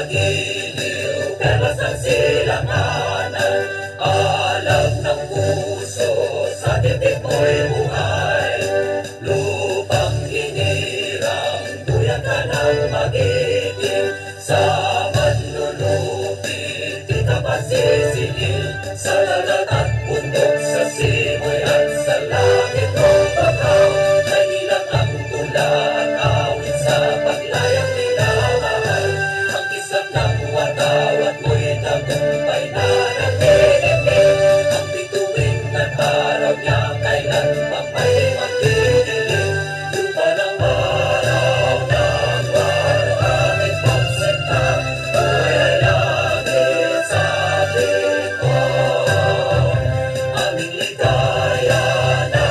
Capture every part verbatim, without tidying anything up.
Giliw, perlas ang silanganan, alam ng puso, sa titik mo'y buhay. Lupang hinirang, duyan ka ng magiting, sa manlulupit, di ka pasisingil, sa dagat at bundok, sa simoy at sa langit, o bakaw, kay ilang ang tula at awit sa paglayang minamahal. Ang kisang ng watawat mo'y tagumpay na nanginginig. Ang bituin at araw niya kailan pa may magdidilim. Lupa ng araw ng waluhangin pagsinta, kaya langit sa tingkod. Aming ligaya na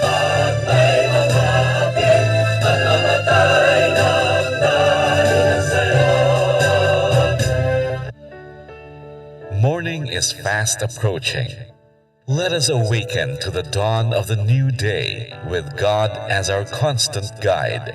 pag may mga hapit, at mamatay ng dahil sa'yo. Morning is fast approaching. Let us awaken to the dawn of the new day with God as our constant guide.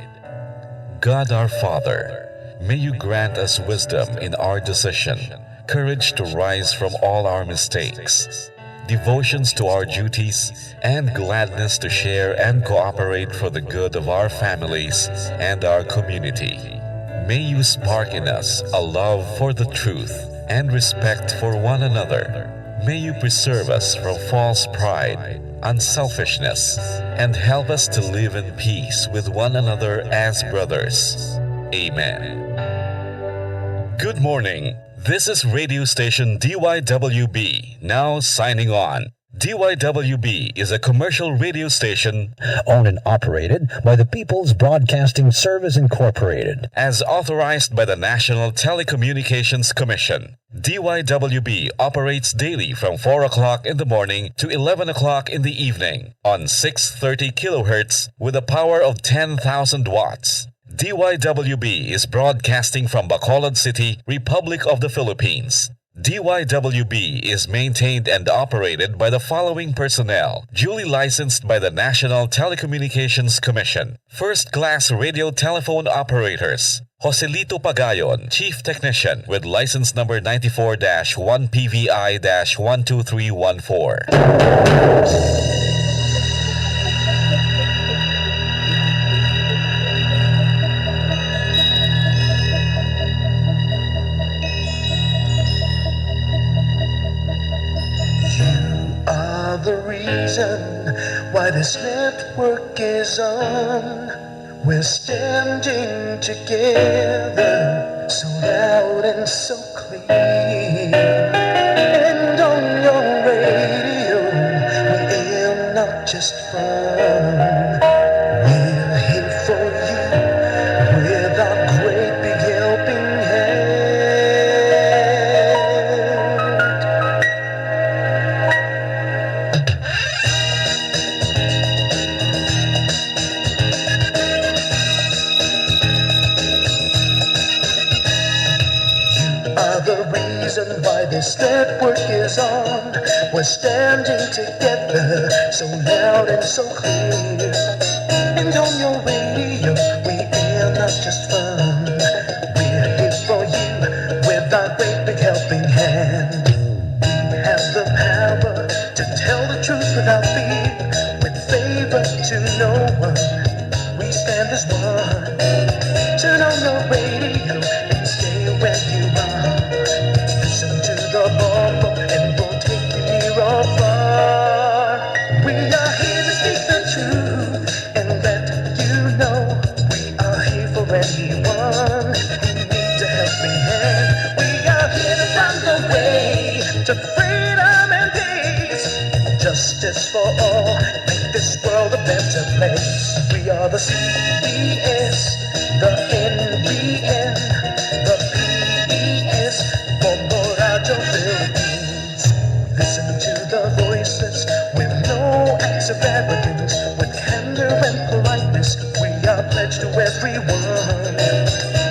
God our Father, may you grant us wisdom in our decision, courage to rise from all our mistakes, devotions to our duties, and gladness to share and cooperate for the good of our families and our community. May you spark in us a love for the truth and respect for one another. May you preserve us from false pride, unselfishness, and help us to live in peace with one another as brothers. Amen. Good morning. This is radio station D Y W B, now signing on. D Y W B is a commercial radio station owned and operated by the People's Broadcasting Service Incorporated. As authorized by the National Telecommunications Commission. D Y W B operates daily from four o'clock in the morning to eleven o'clock in the evening on six thirty kilohertz with a power of ten thousand watts. D Y W B is broadcasting from Bacolod City, Republic of the Philippines. D Y W B is maintained and operated by the following personnel, duly licensed by the National Telecommunications Commission. First class radio telephone operators, Joselito Pagayon, Chief Technician, with license number ninety-four dash one P V I dash one two three one four. You are the reason why this network is on. We're standing together, so loud and so clear. And on your radio, we aim not just fun. We're here for you with our great big helping hand. You are the reason why this network is on. We're standing together, so loud and so clear. And on your radio, we air not just fun. We're here for you with our great big helping hand. We have the power to tell the truth without fear, with favor to no one. We stand as one. Turn on your radio and stay where you are. Listen to the Bombo and we'll take you near or far. We are here to speak the truth and let you know we are here for anyone who needs a helping hand. We are here to find the way to freedom and peace, justice for all, make this world a better place. We are the C B S, the N B N, the P B S, Bombo Radyo Philippines. Listen to the voices with no acts of arrogance, with candor and politeness. We are pledged to everyone.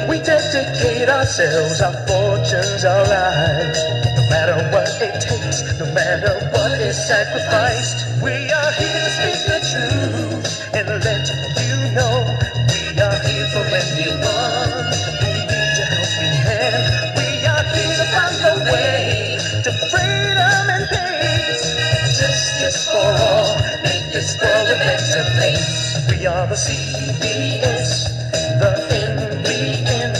We dedicate ourselves, our fortunes, our lives. No matter what it takes, no matter what is sacrificed, we are here to speak the truth and let you know we are here for anyone who needs a helping hand. For all, make this world a better place. We are the C B S, the N B N,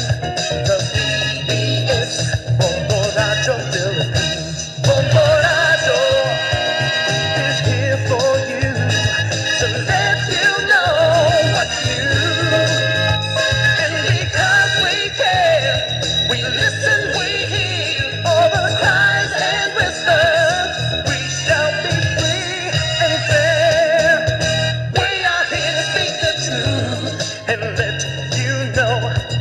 the P B S, Bombo Radyo Philippines. Bombo Radyo is here for you to let you know what you. And because we care, we listen, we hear all the cries and whispers. We shall be free and fair. We are here to speak the truth and let you know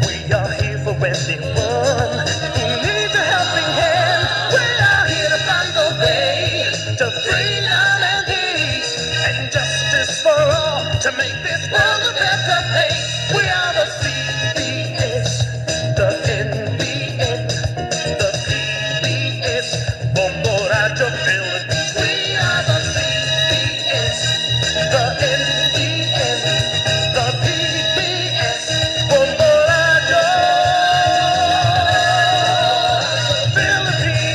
we are here for anyone who needs a helping hand. We are here to find the way to freedom and peace and justice for all to make this world a better place. We are the C B S, the N B N, the P B S, Bombo Radyo Philippines. We are the C B S, the N B N, the P B S, Bombo Radyo Philippines.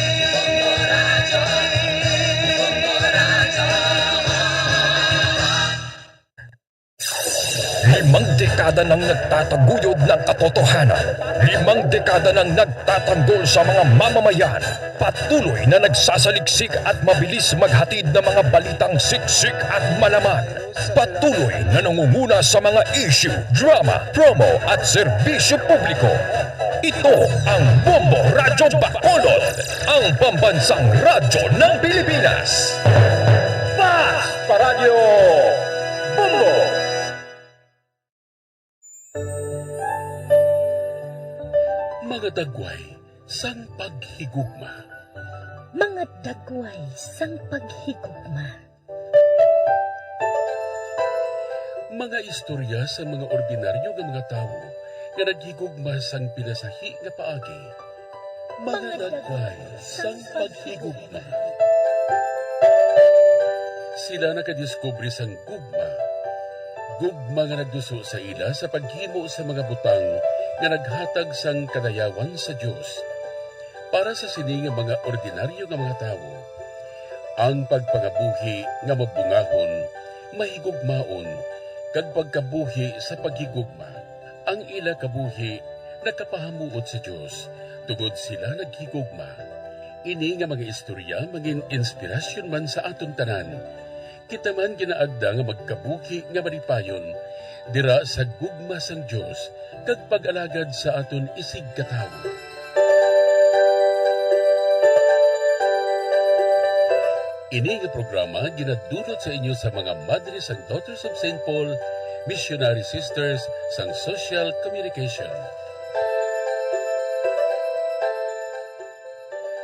Limang dekada nang nagtataguyod ng katotohanan. Limang dekada nang nagtatanggol sa mga mamamayan. Patuloy na nagsasaliksik at mabilis maghatid ng mga balitang siksik at malaman. Patuloy na nangunguna sa mga issue, drama, promo at serbisyo publiko. Ito ang Bombo Radyo Bacolod, ang pambansang radyo ng Pilipinas. Fast Paradyo Bombo! Mga dagway sang paghigugma. Mga dagway sang paghigugma. Mga istorya sa mga ordinaryo nga mga tawo nga naghigugma sang pinasahi nga paagi. Mga dagway sang paghigugma. Sila nakadiskubre sang gugma. Gugma nga nagduso sa ila sa paghimo sa mga butang nga naghatag sang kadayawan sa Dios. Para sa sini nga mga ordinaryo nga mga tawo, ang pagpangabuhi nga mabungahon, mahigugmaon, kag pagkabuhi sa paghigugma, ang ila kabuhi nakapahamuot sa Dios, tungod sila naghigugma. Ini nga mga istorya mangin inspirasyon man sa aton tanan. Kita man ginaagda nga magkabuhi nga malipayon dira sa gugma sang Dios kag pag-alagad sa aton isigkatawo. Ini nga programa ginadulot sa inyo sa mga Madre sang Daughters of Saint Paul, Missionary Sisters sang Social Communication.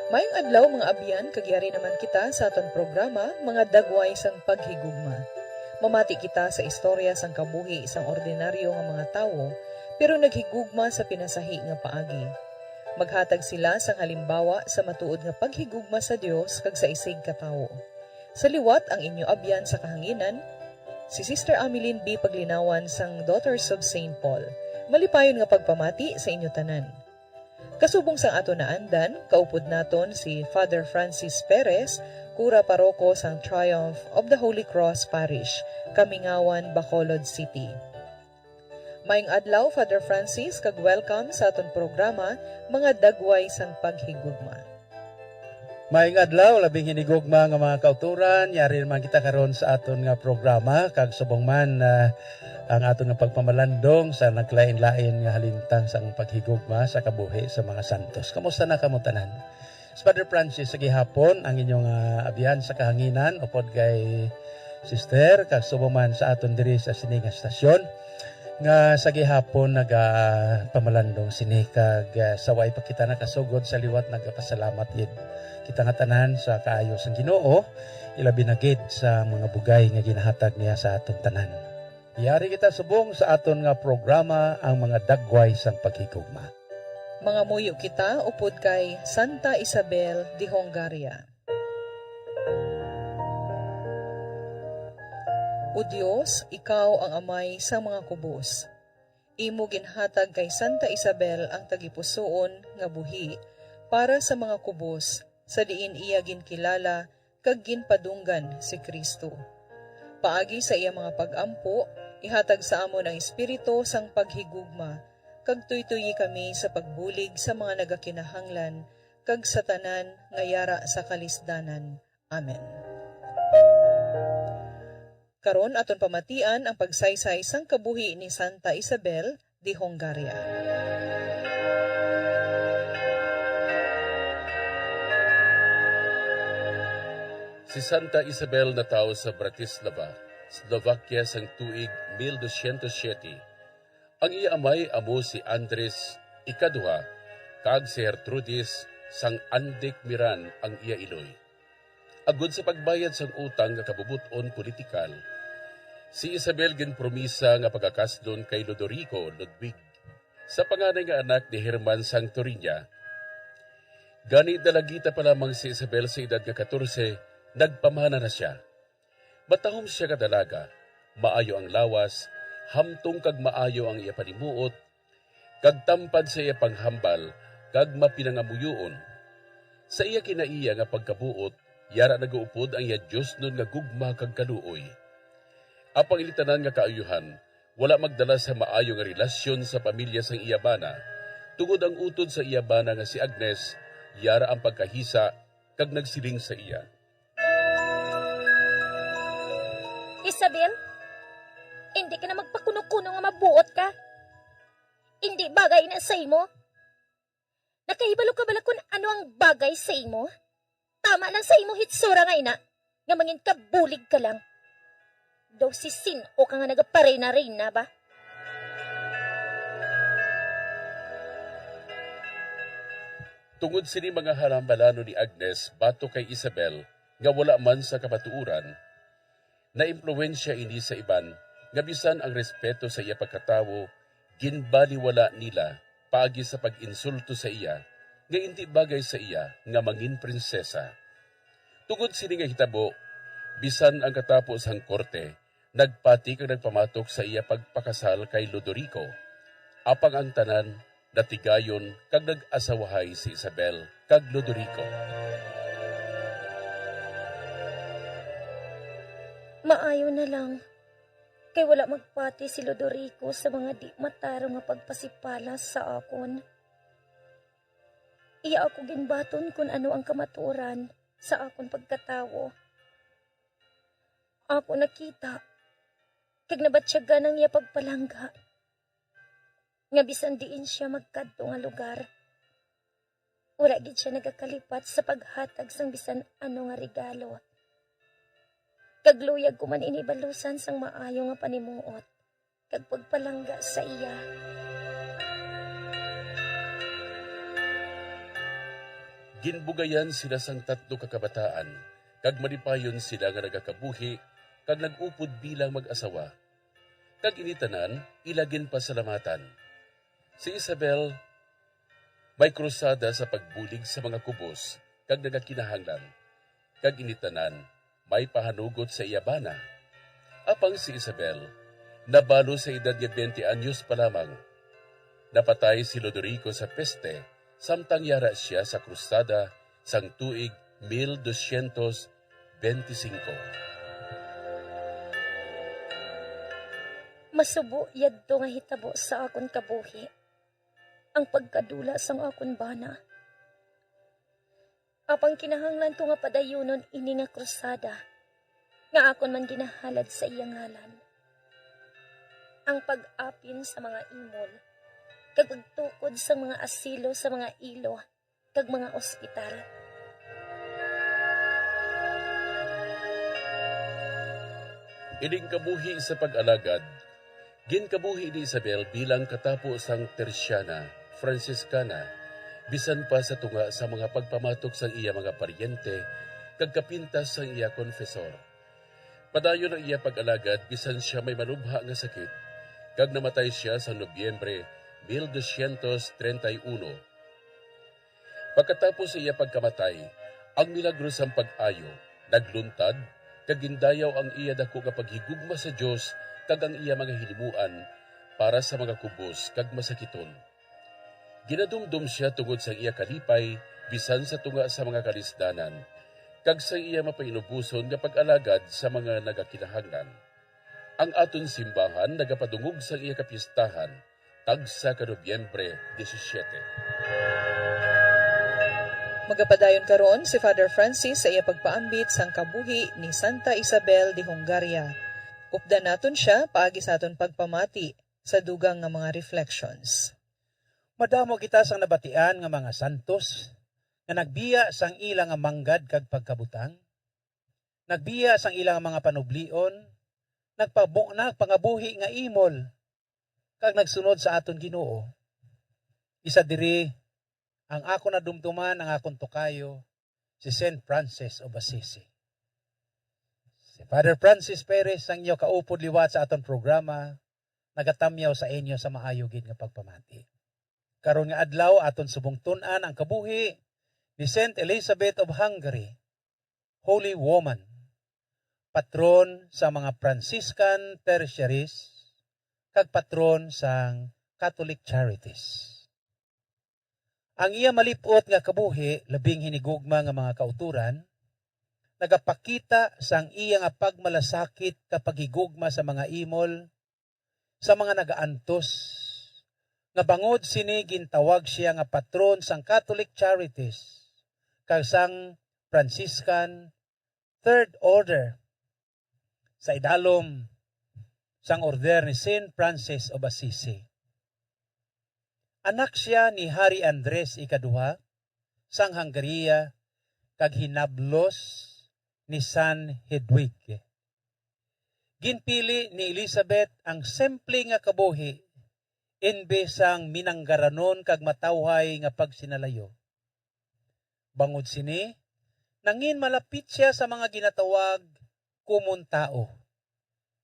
Mayong adlaw, mga abyan, kag yari naman kita sa aton programa, Mga Dagway sang Paghigugma. Mamati kita sa istorya sang kabuhi sang ordinaryo nga mga tawo, pero naghigugma sa pinasahi nga paagi. Maghatag sila sang halimbawa sa matuod nga paghigugma sa Dios kag sa isigkatawo. Sa liwat, ang inyo abyan sa kahanginan, si Sister Ameline B. Paglinawan sang Daughters of Saint Paul. Malipayon nga pagpamati sa inyo tanan. Kasubong sang aton naandan, kaupod naton si Father Francis Perez, Kura Paroko sang Triumph of the Holy Cross Parish, Kamingawan, Bacolod City. Maayong adlaw, Father Francis, kag welcome sa aton programa, Mga Dagway sang Paghigugma. Maayong adlaw, labing hinigugma nga mga kauturan. Yari naman kita karon sa aton nga programa, kag subong man, ah, ang aton nga pagpamalandong sa naglain-lain nga halintang sang paghigugma sa kabuhi sa mga santos. Kamusta na kamo tanan? Si Father Francis sa gihapon, ang inyong, ah, abyan sa kahanginan, upod kay Sister, kag subong man sa aton diri sa sini nga stasyon, nga sa gihapon nagapamalandong sini, kag, ah, sa way pa kita nakasugod sa liwat, nagapasalamat gid kita nga tanan sa kaayo sang Ginoo, ilabi na gid sa mga bugay nga ginahatag niya sa aton tanan. Yari kita subong sa aton nga programa, ang Mga Dagway sang Paghigugma. Mangamuyo kita upod kay Santa Isabel de Hongaria. O Dios, ikaw ang Amay sang mga kubos. Imo ginhatag kay Santa Isabel ang tagipusoon nga buhi para sa mga kubos, sa diin iya ginkilala kag ginpadunggan si Cristo. Paagi sa iya mga pag-ampo, ihatag sa amon ang espiritu sang paghigugma, kag tuytoyi kami sa pagbulig sa mga nagakinahanglan kag sa tanan nga yara sa kalisdanan. Amen. Karon aton pamatian ang pagsaysay sang kabuhi ni Santa Isabel de Hongaria. Si Santa Isabel natawo sa Bratislava, Slovakia, sang tuig mil dosyentos siyete. Ang iya amay amo si Andres Ikaduha kag si Gertrudis sang Andic Miran ang iya iloy. Agod sa pagbayad sang utang nga kabubot-on politikal, si Isabel ginpromisa nga pagakaslon kay Lodorico Ludwig, sa panganay nga anak ni Herman sang Turingia. Gani, dalagita pa lamang si Isabel sa edad nga katorse, nagpamana na sia. Matahom sia nga dalaga, maayo ang lawas, hamtong kag maayo ang iya panimuot, kag tampad sa iya panghambal kag mapinangamuyoon. Sa iya kinaiya nga pagkabuot, yara nagaupod ang iya diosnon nga gugma kag kaluoy. Apang ini tanan nga kaayuhan wala magdala sa maayo nga relasyon sa pamilya sang iya bana, tungod ang utod sa iya bana nga si Agnes, yara ang pagkahisa kag nagsiling sa iya. Isabel, indi ka na magpakuno-kuno nga mabuot ka. Indi bagay na sa imo. Nakahibalo ka bala kon ano ang bagay sa imo? Tama lang sa imo hitsura nga ina, nga mangin kabulig ka lang. Daw si sin-o ka nga nagapareyna-reyna ba? Tungod sini mga halambalanon ni Agnes batok kay Isabel nga wala man sa kamatuoran, naimpluwensya ini sa iban nga bisan ang respeto sa iya pagkatawo ginbaliwala nila paagi sa pag-insulto sa iya nga indi bagay sa iya nga mangin prinsesa. Tungod sini nga hitabo, bisan ang katapo sang korte nagpati kag nagpamatok sa iya pagpakasal kay Lodorico, apang ang tanan natigayon kag nag-asawahay si Isabel kag Lodorico. Maayo na lang, kay wala magpati si Lodorico sa mga di matarong nga pagpasipalas sa akon. Iya ako ginbaton kon ano ang kamatuoran sa akon pagkatawo. Ako nakita kag nabatyagan ang iya pagpalangga, nga bisan diin sia magkadto nga lugar, wala gid sia nagakalipat sa paghatag sang bisan ano nga regalo. Kag luyag ko man ini balusan sang maayo nga panimuot kag pagpalangga sa iya. Ginbugayan sila sang tatlo ka kabataan, kag malipayon sila nga nagakabuhi kag nag-upod bilang mag-asawa. Kag ini tanan ila ginpasalamatan. Si Isabel may krusada sa pagbulig sa mga kubos kag nagakinahanglan, kag ini tanan may pahanugot sa iya bana. Apang si Isabel nabalo sa edad nga twenty anyos pa lamang. Napatay si Lodorico sa peste samtang yara sia sa krusada sang tuig mil dosyentos benti singko. Masubo yadto nga hitabo sa akon kabuhi, ang pagkadula sang akon bana. Apang kinahanglan ko nga padayunon ini nga krusada nga akon man ginahalad sa iya ngalan. Ang pag-apin sa mga imol, kag pagtukod sang mga asilo sa mga ilo, kag mga ospital. Ining kabuhi sa pag-alagad, ginkabuhi ni Isabel bilang katapo sang Tersiana, Franciscana, bisan pa sa tunga sa mga pagpamatok sang iya mga paryente kag kapintas sang iya konfesor. Padayon ang iya pag-alagad bisan sia may malubha nga sakit, kag namatay sia sa Nobyembre mil dosyentos treinta y uno. Pagkatapos sa iya pagkamatay, ang milagro sang pag-ayo nagluntad, kag gindayaw ang iya daku nga paghigugma sa Dios kag ang iya mga hinimuan para sa mga kubos kag masakiton. Ginadumdom sia tungod sang iya kalipay bisan sa tunga sa mga kalisdanan, kag sa iya mapainuboson nga pag-alagad sa mga nagakinahanglan. Ang aton simbahan nagapadungog sang iya kapistahan, tagsa ka Nobyembre disisiete. Magapadayon karon si Father Francis sa iya pagpaambit sang kabuhi ni Santa Isabel de Hungaria. Updan naton sia paagi sa aton pagpamati sa dugang nga mga reflections. Madamo kita sang nabatian nga mga santos nga nagbiya sang ila nga manggad kag pagkabutang, nagbiya sang ila nga mga panublion, nagpabu- nagpangabuhi nga imol, kag nagsunod sa aton Ginoo. Isa diri ang akon nadumduman ang akon tukayo, si Saint Francis of Assisi. Si Father Francis Perez, ang inyo kaupod liwat sa aton programa, nagatamyaw sa inyo sa maayo gid nga pagpamati. Karon nga adlaw, aton subong tun-an ang kabuhi ni Saint Elizabeth of Hungary, Holy Woman, patron sa mga Franciscan Tertiaries, kag patron sang Catholic Charities. Ang iya malip-ot nga kabuhi, labing hinigugma nga mga kauturan, nagapakita sang iya nga pagmalasakit ka paghigugma sa mga imol, sa mga nagaantos, nga bangod sini gintawag sia nga patron sang Catholic Charities kag sang Franciscan Third Order sa idalom sang order ni Saint Francis of Assisi. Anak sia ni Hari Andres Ikaduha sang Hungary kag hinablos ni San Hedwig. Ginpili ni Elizabeth ang simple nga kabuhi imbes sang minanggaranon kag matawhay nga pagsinalayo. Bangod sini, nangin malapit sia sa mga ginatawag komon tawo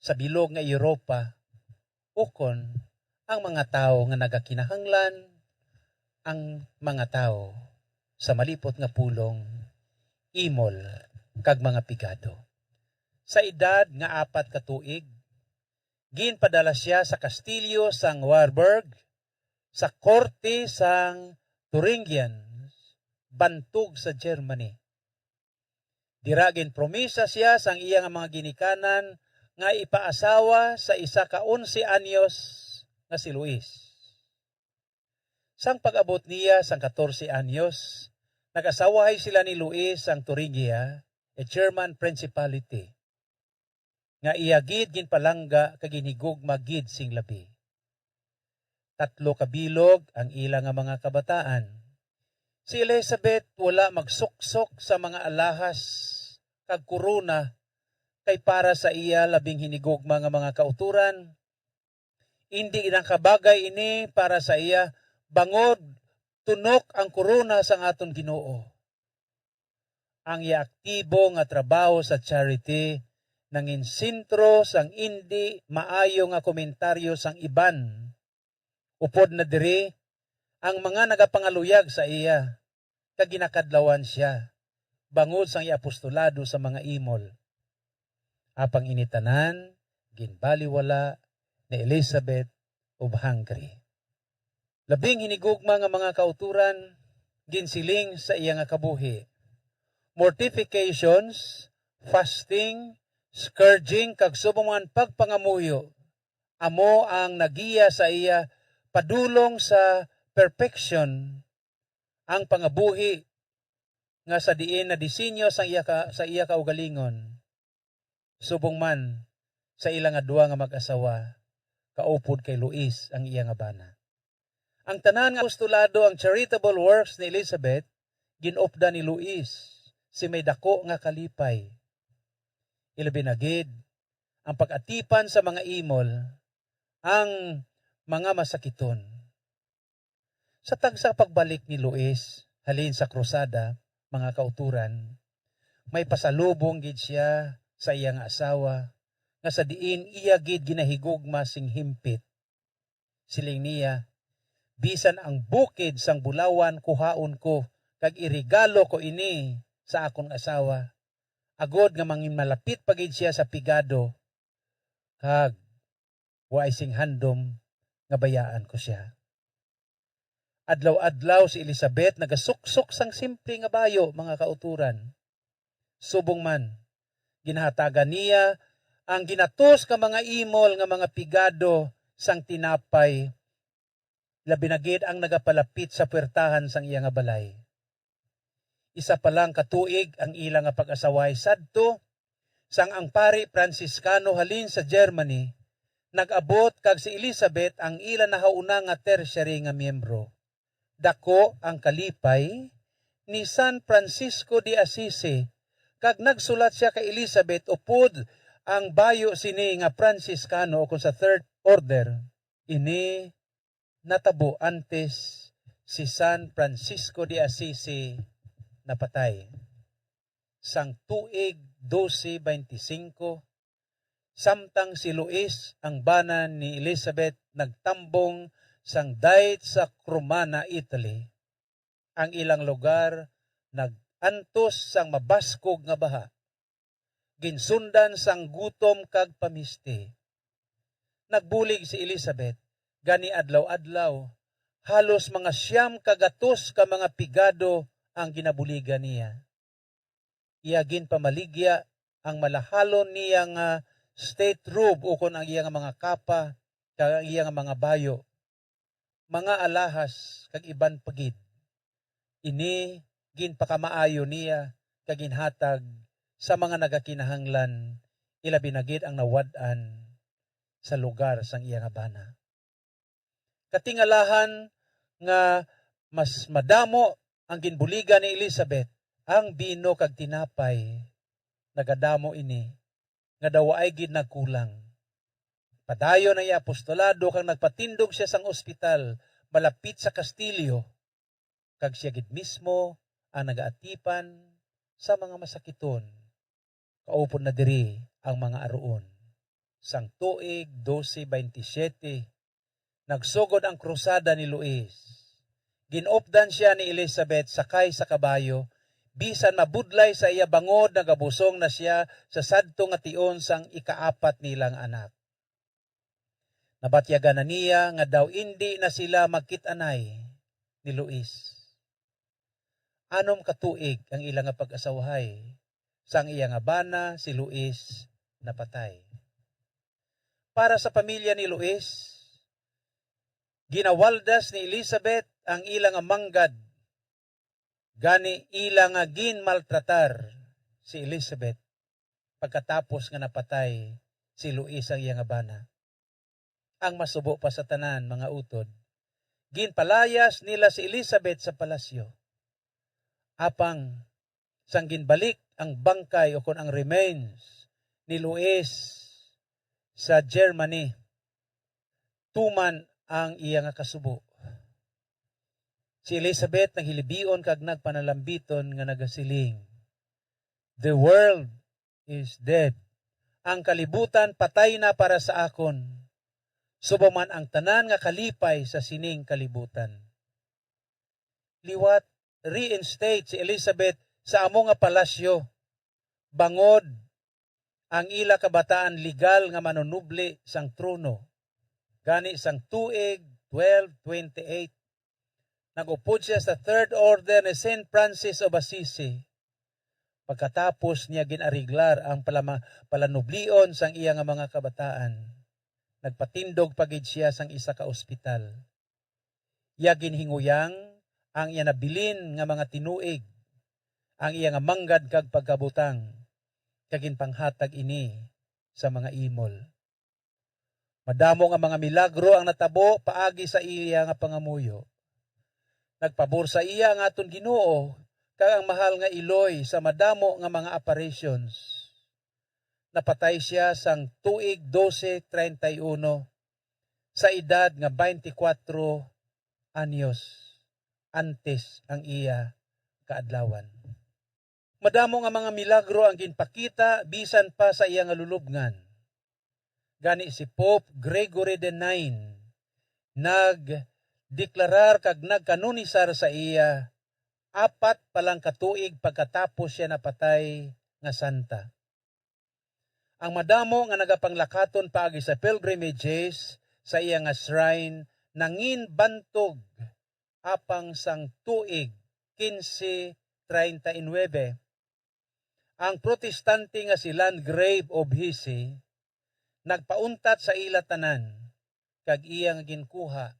sa bilog nga Europa, ukon ang mga tawo nga nagakinahanglan, ang mga tawo sa malip-ot nga pulong, imol, kag mga pigado. Sa edad nga apat ka tuig, ginpadala sia sa kastilyo sang Warburg, sa korte sang Thuringians, bantog sa Germany. Dira ginpromisa sia sang iya nga mga ginikanan nga ipaasawa sa isa ka onse anyos nga si Luis. Sang pag-abot niya sang katorse anyos, nag-asawahay sila ni Luis sang Thuringia, a German principality, nga iya gid ginpalangga kag ginhigugma gid sing labi. Tatlo ka bilog ang ila nga mga kabataan. Si Elizabeth wala magsuksok sa mga alahas kag korona, kay para sa iya labing hinigugma nga mga kautoran, indi nakabagay ini para sa iya, bangod tunok ang korona sang aton Ginoo. Ang iya aktibo nga trabaho sa charity nangin sentro sang indi maayo nga komentaryo sang iban. Upod na diri, ang mga nagapangaluyag sa iya, kag ginakadlawan sia, bangod sang iya apostolado sa mga imol. Apang ini tanan ginbaliwala ni Elizabeth of Hungary. Labing hinigugma nga mga kauturan ginsiling sa iya nga kabuhi. Mortifications, fasting, scourging, kag subong man pagpangamuyo amo ang nagiya sa iya padulong sa perfection, ang pangabuhi nga sa diin nadisenyo sa iya ka, sa iya kaugalingon. Subong man sa ila nga duha nga mag-asawa, kaupod kay Luis ang iya nga bana. Ang tanan nga apostolado, ang charitable works ni Elizabeth, gin-updan ni Luis, si may dako nga kalipay. Ilabi na gid ang pag-atipan sa mga imol, ang mga masakiton. Sa tagsa pagbalik ni Luis halin sa krusada, mga kauturan, may pasalubong gid sia sa iya nga asawa, nga sa diin iya gid ginahigugma sing himpit. Siling niya, "Bisan ang bukid sang bulawan kuhaon ko, kag iregalo ko ini sa akon asawa, agod nga mangin malapit pa gid sia sa pigado, kag waay sing handom nga bayaan ko sia." Adlaw-adlaw si Elizabeth nagasuksok sang simple nga bayo, mga kauturan. Subong man, ginahatagan niya ang ginatos nga mga imol nga mga pigado sang tinapay, labi na gid ang nagapalapit sa puwertahan sang iya nga balay. Isa pa lang ka tuig ang ila nga pag-asawahay sadto, sang ang pari Franciscano halin sa Germany nag-abot, kag si Elizabeth ang ila nahauna nga tertiary nga miyembro. Daku ang kalipay ni San Francisco de Assisi, kag nagsulat sia kay Elizabeth upod ang bayo sini nga Franciscano ukon sa Third Order. Ini natabo antes si San Francisco de Assisi napatay. Sang tuig dose beintisinko, samtang si Luis, ang bana ni Elizabeth, nagtambong sang Dait sa Cromana, Italy, ang ilang lugar nag-antos sang mabaskog nga baha. Ginsundan sang gutom kag pamisti. Nagbulig si Elizabeth, gani adlaw-adlaw, halos mga siyam ka gatos ka mga pigado ang ginabuligan niya. Iya ginpamaligya ang malahalon niya nga state robe ukon ang iya nga mga kapa kag ang iya nga mga bayo, mga alahas kag iban pa gid. Ini ginpakamaayo niya kag ginhatag sa mga nagakinahanglan, ilabi na gid ang nawad-an sa lugar sang iya nga bana. Katingalahan nga mas madamo ang ginbuligan ni Elizabeth, ang bino kag tinapay. Nagadamo ini, nga daw waay gid nagkulang. Padayon ang iya apostolado kag nagpatindog sia sang ospital malapit sa kastilyo, kag sia gid mismo ang nagaatipan sa mga masakiton. Kaupod na diri ang mga aruon. Sang tuig dose beintisyete, nagsugod ang krusada ni Luis. Gin-updan sia ni Elizabeth sakay sa kabayo, bisan mabudlay sa iya bangod, nagabusong na sia sa sadto nga tion sang ikaapat nila nga anak. Nabatyagan na niya nga daw indi na sila magkit-anay ni Luis. Anom ka tuig ang ila nga pag-asawahay, sang iya nga bana si Luis napatay. Para sa pamilya ni Luis, ginawaldas ni Elizabeth ang ila nga manggad, gani ila nga ginmaltratar si Elizabeth pagkatapos nga napatay si Luis, ang iya nga bana. Ang masubo pa sa tanan, mga utod, ginpalayas nila si Elizabeth sa palasyo. Apang sang ginbalik ang bangkay ukon ang remains ni Luis sa Germany, tuman ang iya nga kasubo, si Elizabeth naghilibion kag nagpanalambiton nga nagasiling, "The world is dead. Ang kalibutan patay na para sa akon, subong man ang tanan nga kalipay sa sining kalibutan." Liwat, reinstate si Elizabeth sa amo nga palasyo, bangod ang ila kabataan legal nga manunubli sang trono. Gani, sang tuig twelve twenty-eight, nag-upod sia sa Third Order ni Saint Francis of Assisi. Pagkatapos niya gin-ariglar ang palama-, palanublion sang iya nga mga kabataan, nagpatindog pa gid sia sang isa ka ospital. Iya ginhinguyang ang iya nabilin nga mga tinuig, ang iya nga manggad kag pagkabutang, kag ginpanghatag ini sa mga imol. Madamo nga mga milagro ang natabo paagi sa iya nga pangamuyo. Nagpabor sa iya ang aton Ginoo kag ang mahal nga iloy sa madamo nga mga apparitions. Napatay sia sang tuig dose treinta y uno, sa edad nga twenty-four anyos, antes ang iya kaadlawan. Madamo nga mga milagro ang ginpakita bisan pa sa iya nga lulubngan. Gani, si Pope Gregory the Ninth nagdeklarar kag nagkanonisar sa iya apat pa lang ka tuig pagkatapos siya napatay nga santa. Ang madamo nga nagapanglakaton paagi sa pilgrimages sa iya nga shrine nangin bantog apang sang tuig quince treinta y nueve. Ang protestante nga si Landgrave of Hesse nagpauntat sa ila tanan, kag iya nga ginkuha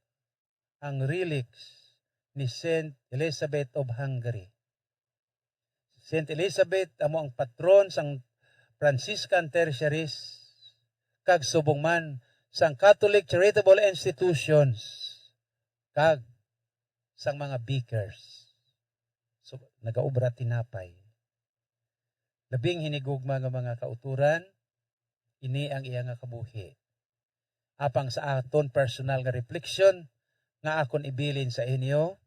ang relics ni Saint Elizabeth of Hungary. Saint Elizabeth amo ang patron sang Franciscan Tertiaries, kag subong man sang Catholic charitable institutions, kag sang mga bakers. So, nagaobra tinapay. Labing hinigugma nga mga kauturan, ini ang iya nga kabuhi. Apang sa aton personal nga refleksyon nga akon ibilin sa inyo,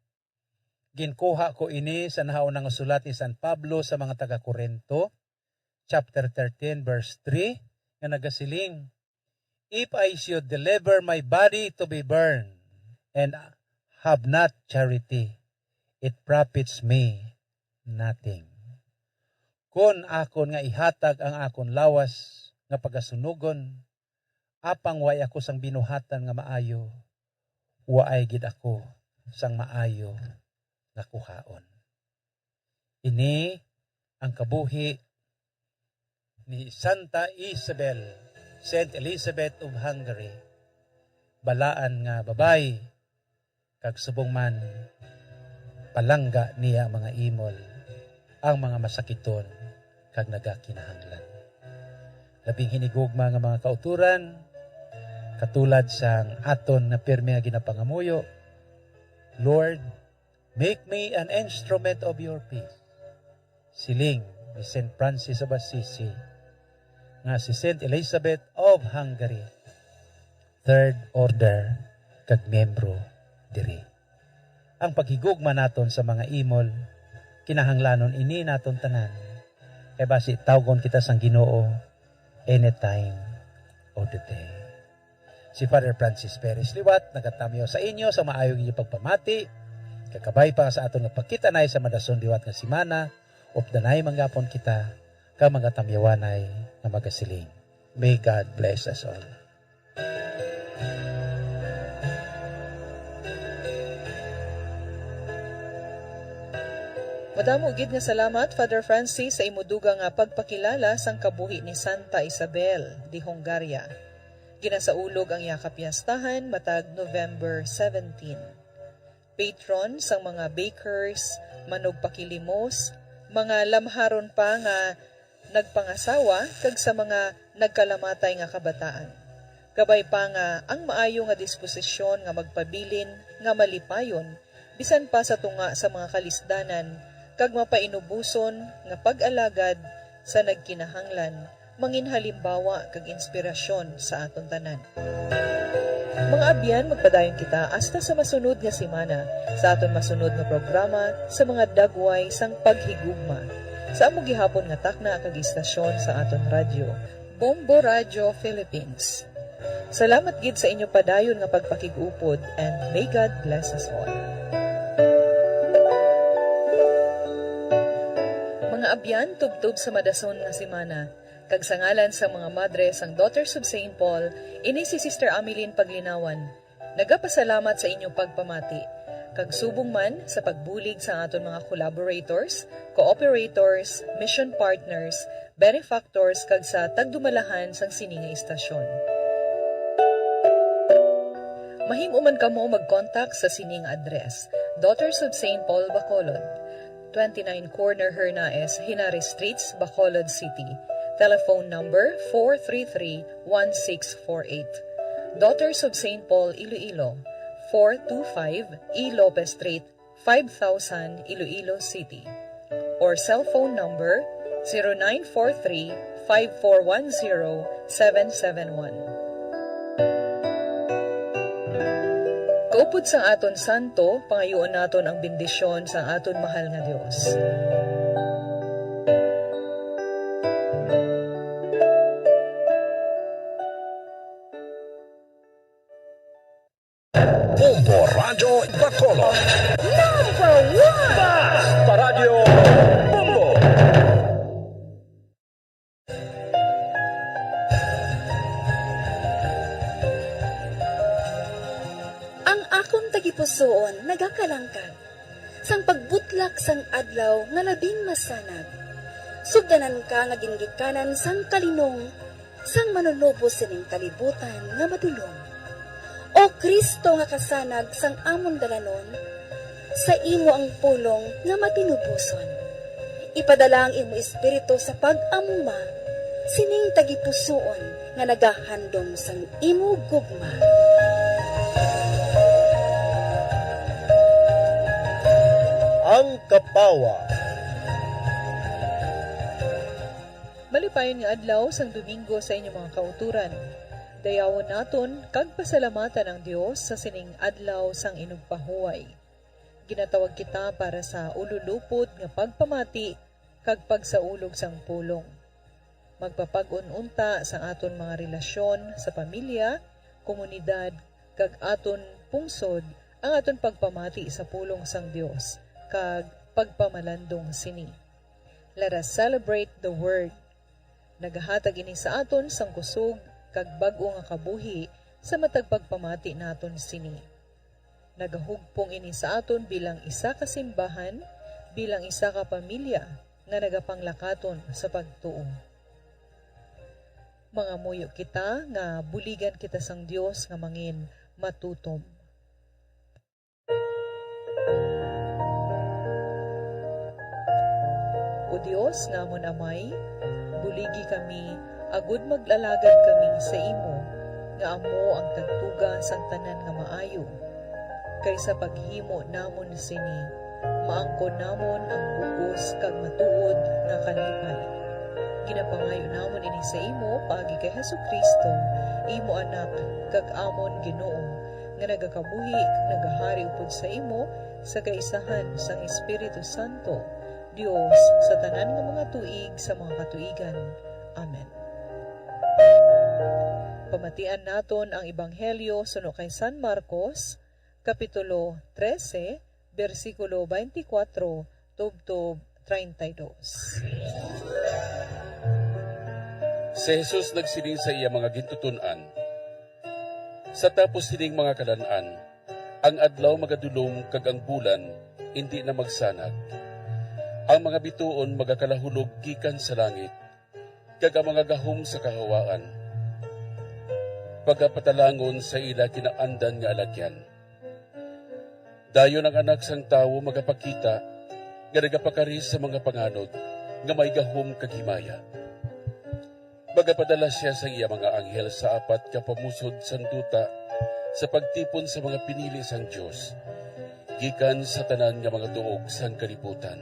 ginkuha ko ini sa nahauna nga sulat ni San Pablo sa mga taga-Corinto, chapter thirteen, verse three, nga nagasiling, "If I should deliver my body to be burned and have not charity, it profits me nothing." Kon akon nga ihatag ang akon lawas nga pagasunugon, apang way ako sang binuhatan nga maayo, waay gid ako sang maayo nga kuhaon. Ini ang kabuhi ni Santa Isabel, Saint Elizabeth of Hungary. Balaan nga babayi, kag subong man, palangga niya ang mga imol, ang mga masakiton, kag nagakinahanglan. Labing hinigugma nga mga kauturan, katulad sang aton nga pirme nga ginapangamuyo, "Lord, make me an instrument of your peace." Siling ni Saint Francis of Assisi nga si Saint Elizabeth of Hungary, third order kag miyembro diri. Ang paghigugma naton sa mga imol, kinahanglanon ini naton tanan, kay basi tawgon kita sang Ginoo anytime of the day. Si Father Francis Perez liwat nagatamyaw sa inyo sa maayong inyo pagpamati, kakabay pa sa aton nga pagkita-nay sa madason liwat nga semana, updanay manggapon kita, kag magatamyawanay nga magasiling, "May God bless us all." Madamo gid nga salamat, Father Francis, sa imo dugang nga pagpakilala sang kabuhi ni Santa Isabel de Hungary. Ginasaulog ang iya kapiyastahan matag November seventeen. Patron sang mga bakers, manugpakilimos, mga lamharon pa nga nagpangasawa, kag sa mga nagkalamatay nga kabataan. Kabay pa nga ang maayo nga disposisyon nga magpabilin nga malipayon bisan pa sa tunga sa mga kalisdanan kag mapainuboson nga pag-alagad sa nagkinahanglan mangin halimbawa kag inspirasyon sa aton tanan. Mga abyan, magpadayon kita hasta sa masunod nga semana, sa aton masunod nga programa sa mga dagway sang paghigugma, sa amo gihapon nga takna kag istasyon sa aton radyo, Bombo Radio Philippines. Salamat gid sa inyo padayon nga pagpakig-upod, and may God bless us all. Mga abyan, tubtob sa madason nga semana, kag sa ngalan sang mga madre sang Daughters of Saint Paul, ini si Sister Ameline Paglinawan, nagapasalamat sa inyo pagpamati, kag subong man sa pagbulig sa aton mga collaborators, cooperators, mission partners, benefactors, kag sa tagdumalahan sang sini nga istasyon. Mahimo man kamo mag-contact sa sini nga address, Daughters of Saint Paul, Bacolod, twenty-nine Corner Hernaez, Henares Streets, Bacolod City. Telephone number four three three one six four eight. Daughters of Saint Paul, Iloilo, four two five E Lopez Street, five thousand, Iloilo City. Or cellphone number zero nine four three five four one zero seven seven one. Kaupod sang aton santo, pangayuon naton ang bendisyon sang aton mahal nga Dios. Bombo Radyo Bacolod. Number one! Basta Radyo Bombo! Ang akon tagipusoon nagakalangkag sang pagbutlak sang adlaw nga labing masanag. Sugdanan ka nga gingikanan sang kalinong sang Manunubos sining kalibutan nga madulom. O Cristo nga kasanag sang amon dalanon, sa imo ang pulong nga matinuboson. Ipadala ang imo Espiritu sa pag-amuma sining tagipusoon nga nagahandom sang imo gugma. Ang Kapawa. Malipayon nga adlaw sang Domingo sa inyo mga kauturan. Dayawon naton kag pasalamatan ang Dios sa sining adlaw sang inugpahuway. Ginatawag kita para sa ululupod nga pagpamati kag pagsaulog sang pulong. Magpapag-un unta sang aton mga relasyon sa pamilya, komunidad, kag aton pungsod ang aton pagpamati sa pulong sang Dios kag pagpamalandong sini. Let us celebrate the Word. Nagahatag ini sa aton sang kusog kag bag-o nga kabuhi sa matag pagpamati naton sini. Nagahugpong ini sa aton bilang isa ka simbahan, bilang isa ka pamilya nga nagapanglakaton sa pagtuo. Mangamuyo kita nga buligan kita sang Dios nga mangin matutom. O Dios nga amon Amay, buligi kami agud mag-alagad kami sa imo nga amo ang tagtuga sang tanan nga maayo, kay sa paghimo namon sini maangkon namon ang bug-os kag matuod nga kalipay. Ginapangayo namon ini sa imo paagi kay Jesu-Cristo, imo Anak kag amon Ginoo, nga nagakabuhi kag nagahari upod sa imo sa kaisahan sang Espiritu Santo, Dios, sa tanan nga mga tuig sa mga katuigan. Amen. Pamatian naton ang Ebanghelyo suno kay San Marcos, Kapitulo trese, bersikulo twenty-four tubtob treinta y dos. Si Jesus nagsiling sa iya mga gintuton-an, "Sa tapos sining mga kalan-an, ang adlaw magadulom kag ang bulan indi na magsanag. Ang mga bituon magakalahulog gikan sa langit, kag ang mga gahom sa kahawaan pagapatalangon sa ila kinaandan nga alagyan. Dayon ang Anak sang Tawo magapakita nga nagapakari sa mga panganod nga may gahom kag himaya. Magapadala sia sang iya mga anghel sa apat ka pamusod sang duta sa pagtipon sa mga pinili sang Dios gikan sa tanan nga mga duog sang kalibutan.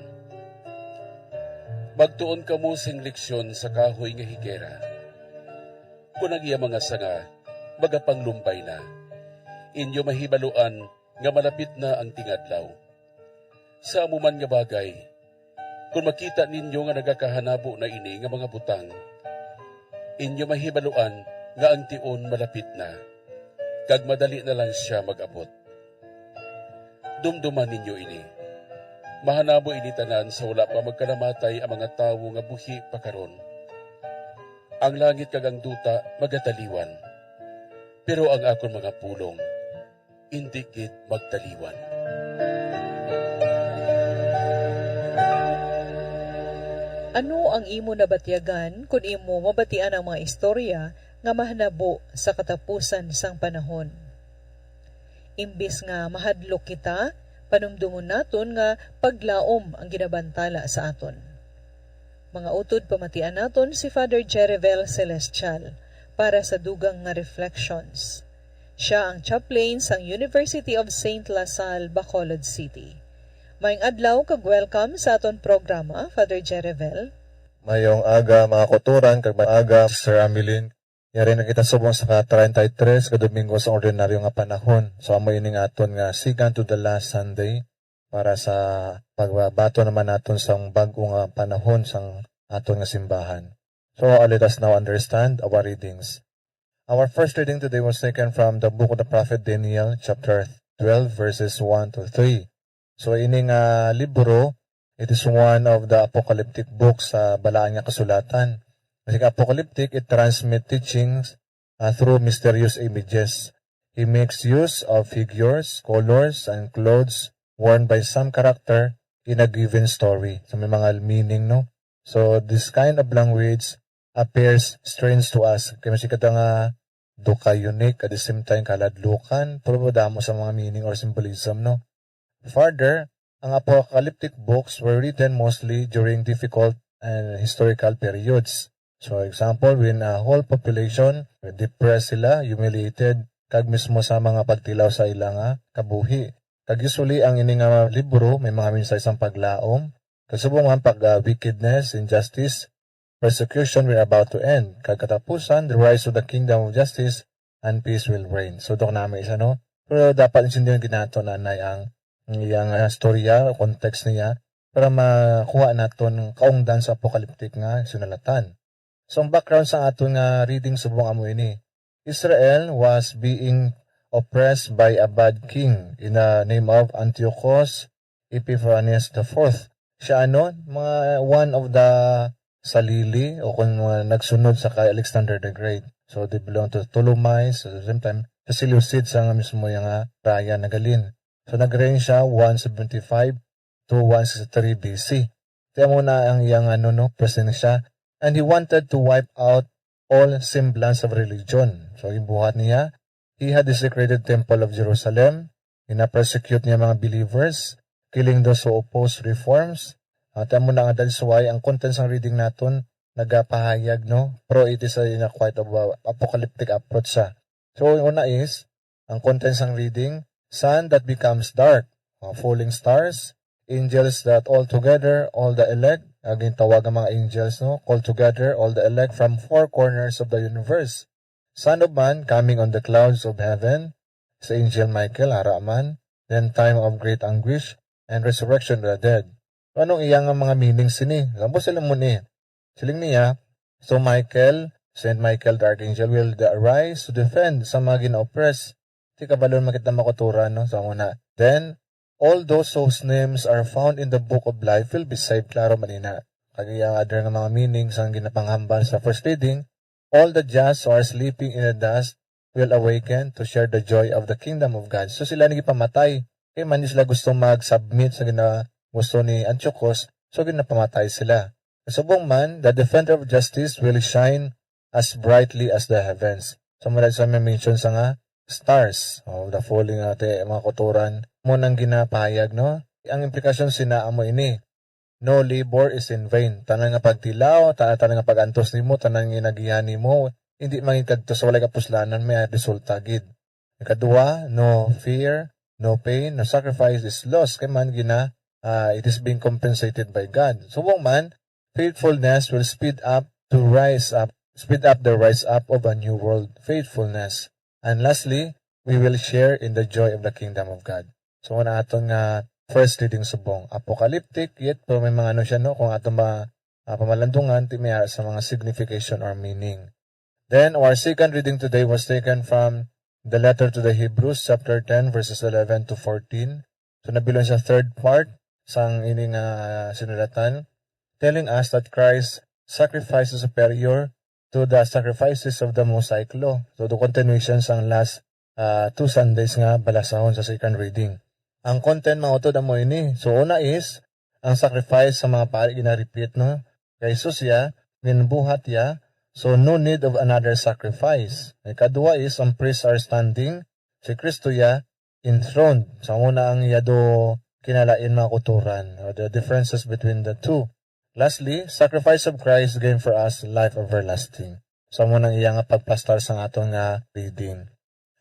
Magtuon kamo sing leksyon sa kahoy nga higera. Kon ang iya mga sanga magapanglumbay na, inyo mahibaluan nga malapit na ang tingadlaw. Sa amo man nga bagay, kon makita ninyo nga nagakahanabo na ini nga mga butang, inyo mahibaluan nga ang tion malapit na, kag madali na lang sia mag-abot. Dumduma ninyo ini. Mahanabo ini tanan sa wala pa magkalamatay ang mga tawo nga buhi pa karon. Ang langit kag ang duta magataliwan, pero ang akon mga pulong indi gid magtaliwan. Ano ang imo nabatyagan kon imo mabatian ang mga istorya nga mahanabo sa katapusan sang panahon? Imbis nga mahadlok kita, panumdomon naton nga paglaom ang ginabantala sa aton. Mga utod, pamatian naton si Father Jerivel Celestial para sa dugang nga reflections. Siya ang chaplain sang University of Saint La Salle, Bacolod City. Maayong adlaw kag welcome sa aton programa, Father Jerivel. Mayong aga, mga kauturan, kag mayong aga, Sister Ameline. Yari na kita subong sa ka treinta y tres ka Domingo sa ordinaryo nga panahon. So, amo ini nga aton nga second to the last Sunday para sa pagbabato naman naton sang bag-o nga panahon sang aton nga simbahan. So, uh, let us now understand our readings. Our first reading today was taken from the book of the prophet Daniel, chapter twelve, verses one to three. So, ini nga libro, it is one of the apocalyptic books sa Balaan nga Kasulatan. Kasi apocalyptic, it transmit teachings, uh, through mysterious images. He makes use of figures, colors, and clothes worn by some character in a given story. So, may mga meaning, no? So, this kind of language appears strange to us. Kay masig kita nga duka unique, at the same time kaladlukan, pero damo sa mga meaning or symbolism, no? Further, ang apocalyptic books were written mostly during difficult and historical periods. So, example, when a whole population depressed sila, humiliated, kag mismo sa mga pagtilaw sa ila nga kabuhi. Kag usually, ang ini nga libro may mga mensahe sang paglaom, kasubong man pag, ah, wickedness, injustice, persecution were about to end. Kag katapusan, the rise of the kingdom of justice and peace will reign. So, dok nami isa, no? Pero dapat intindihan ginato na nay ang, ang iyang, ah, storya, context niya, para makuha naton kaungdan sa apocalyptic nga sinulatan. So, ang background sa aton nga reading subong amo ini. Israel was being oppressed by a bad king in the name of Antiochus Epiphanes the fourth. Siya ano, mga one of the salili o kung mga nagsunod sa kay Alexander the Great. So, they belong to Ptolemies, so, same time, sa Seleucid sa nga mismo yung nga raya nagalin. So, nag-reign siya one seventy-five to one sixty-three B C. Kaya mo na ang iyang ano, no, presensya. And he wanted to wipe out all semblance of religion. So, gibuhat niya, he had desecrated temple of Jerusalem, gina-persecute niya mga believers, killing those who oppose reforms. At amo na nga, that's why ang content sang reading naton nagapahayag, no? Pero it is a, in a quite of a apocalyptic approach sa. So, yung una is, ang content sang reading, sun that becomes dark, uh, falling stars, angels that all together, all the elect, ang gintawag ang mga angels, no? Call together all the elect from four corners of the universe. Son of Man coming on the clouds of heaven, si Angel Michael, ara man, then time of great anguish, and resurrection of the dead. Anong iya nga mga meaning sini? Lambos sila mo ni. Siling niya, so Michael, Saint Michael the Archangel will arise to defend sa mga gina-oppress. Ti kabalon makita makuturan, no? Sa una. Then, all those whose names are found in the book of life will be saved. Klaro man ina. Kag iya other nga mga meaning sang ginapanghambal sa first reading, all the just who are sleeping in the dust will awaken to share the joy of the kingdom of God. So sila ni gipamatay. Kay man di sila gusto mag-submit sa gina-, gusto ni Antiochus, so ginapamatay sila. Subong man, the defender of justice will shine as brightly as the heavens. So mura sa may mention sa nga stars, o the falling ate, mga kuturan, mo nang ginapahayag, no? Ang implikasyon sina amo ini, no labor is in vain. Tanan nga pagtilaw, ta-, tanan nga pag-antos nimo, tanan nga inagihan nimo, hindi mangin kadto sa walay kapuslanan, may resulta gid. Ikaduha, no fear, no pain, no sacrifice is lost. Kay man gina, ah, it is being compensated by God. Subong man, faithfulness will speed up to rise up, speed up the rise up of a new world. Faithfulness. And lastly, we will share in the joy of the kingdom of God. So, muna aton nga first reading subong. Apocalyptic, yet pero may mga ano siya, no? Kung aton ma-, ah, pamalandungan, ti may ara sa mga signification or meaning. Then, our second reading today was taken from the letter to the Hebrews, chapter ten, verses eleven to fourteen. So, nabilon sa third part sang ini nga sinulatan, telling us that Christ's sacrifice is superior to the sacrifices of the Mosaic Law. So, the continuation sang last, ah, two Sundays nga balasahon sa second reading. Ang content, mga utod, amo ini. So, una is, ang sacrifice sa mga pari gina-repeat, no? Kay Jesus ya, ginbuhat ya, so no need of another sacrifice. Ikadua is, ang priests are standing, si Kristo ya, enthroned. So, amo na ang yado kinalain, mga kuturan, or the differences between the two. Lastly, sacrifice of Christ gain for us life everlasting. So, amo nang iya nga pagplastar sang aton nga reading.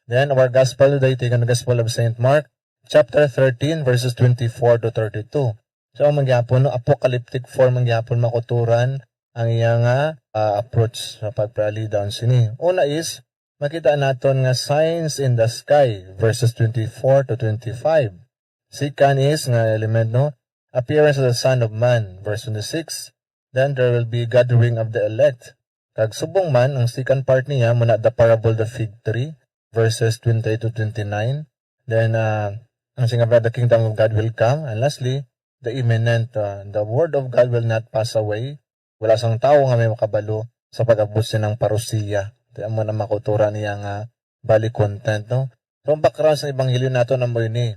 Then, our gospel today, taken the Gospel of Saint Mark, chapter thirteen, verses twenty-four to thirty-two. So, ang mangyapon, no, apocalyptic form ang gyapon, mga kuturan, ang iya nga, ah, approach sa pagpalay down sini. Una is, makita naton nga signs in the sky, verses twenty-four to twenty-five. Second is nga element, no, appearance of the Son of Man, verse twenty-six. Then there will be gathering of the elect. Kag subong man, ang second part niya, muna the parable of the fig tree, verses twenty-eight to twenty-nine. Then, ah, ang singa the kingdom of God will come. And lastly, the imminent, ah, the word of God will not pass away. Wala sang tawo nga may makabalo sa pag-abot sinang parusiya. Kaya mo na makuturan niya nga bali content, no? So, ang background sa ebanghelyo nato na mo ini.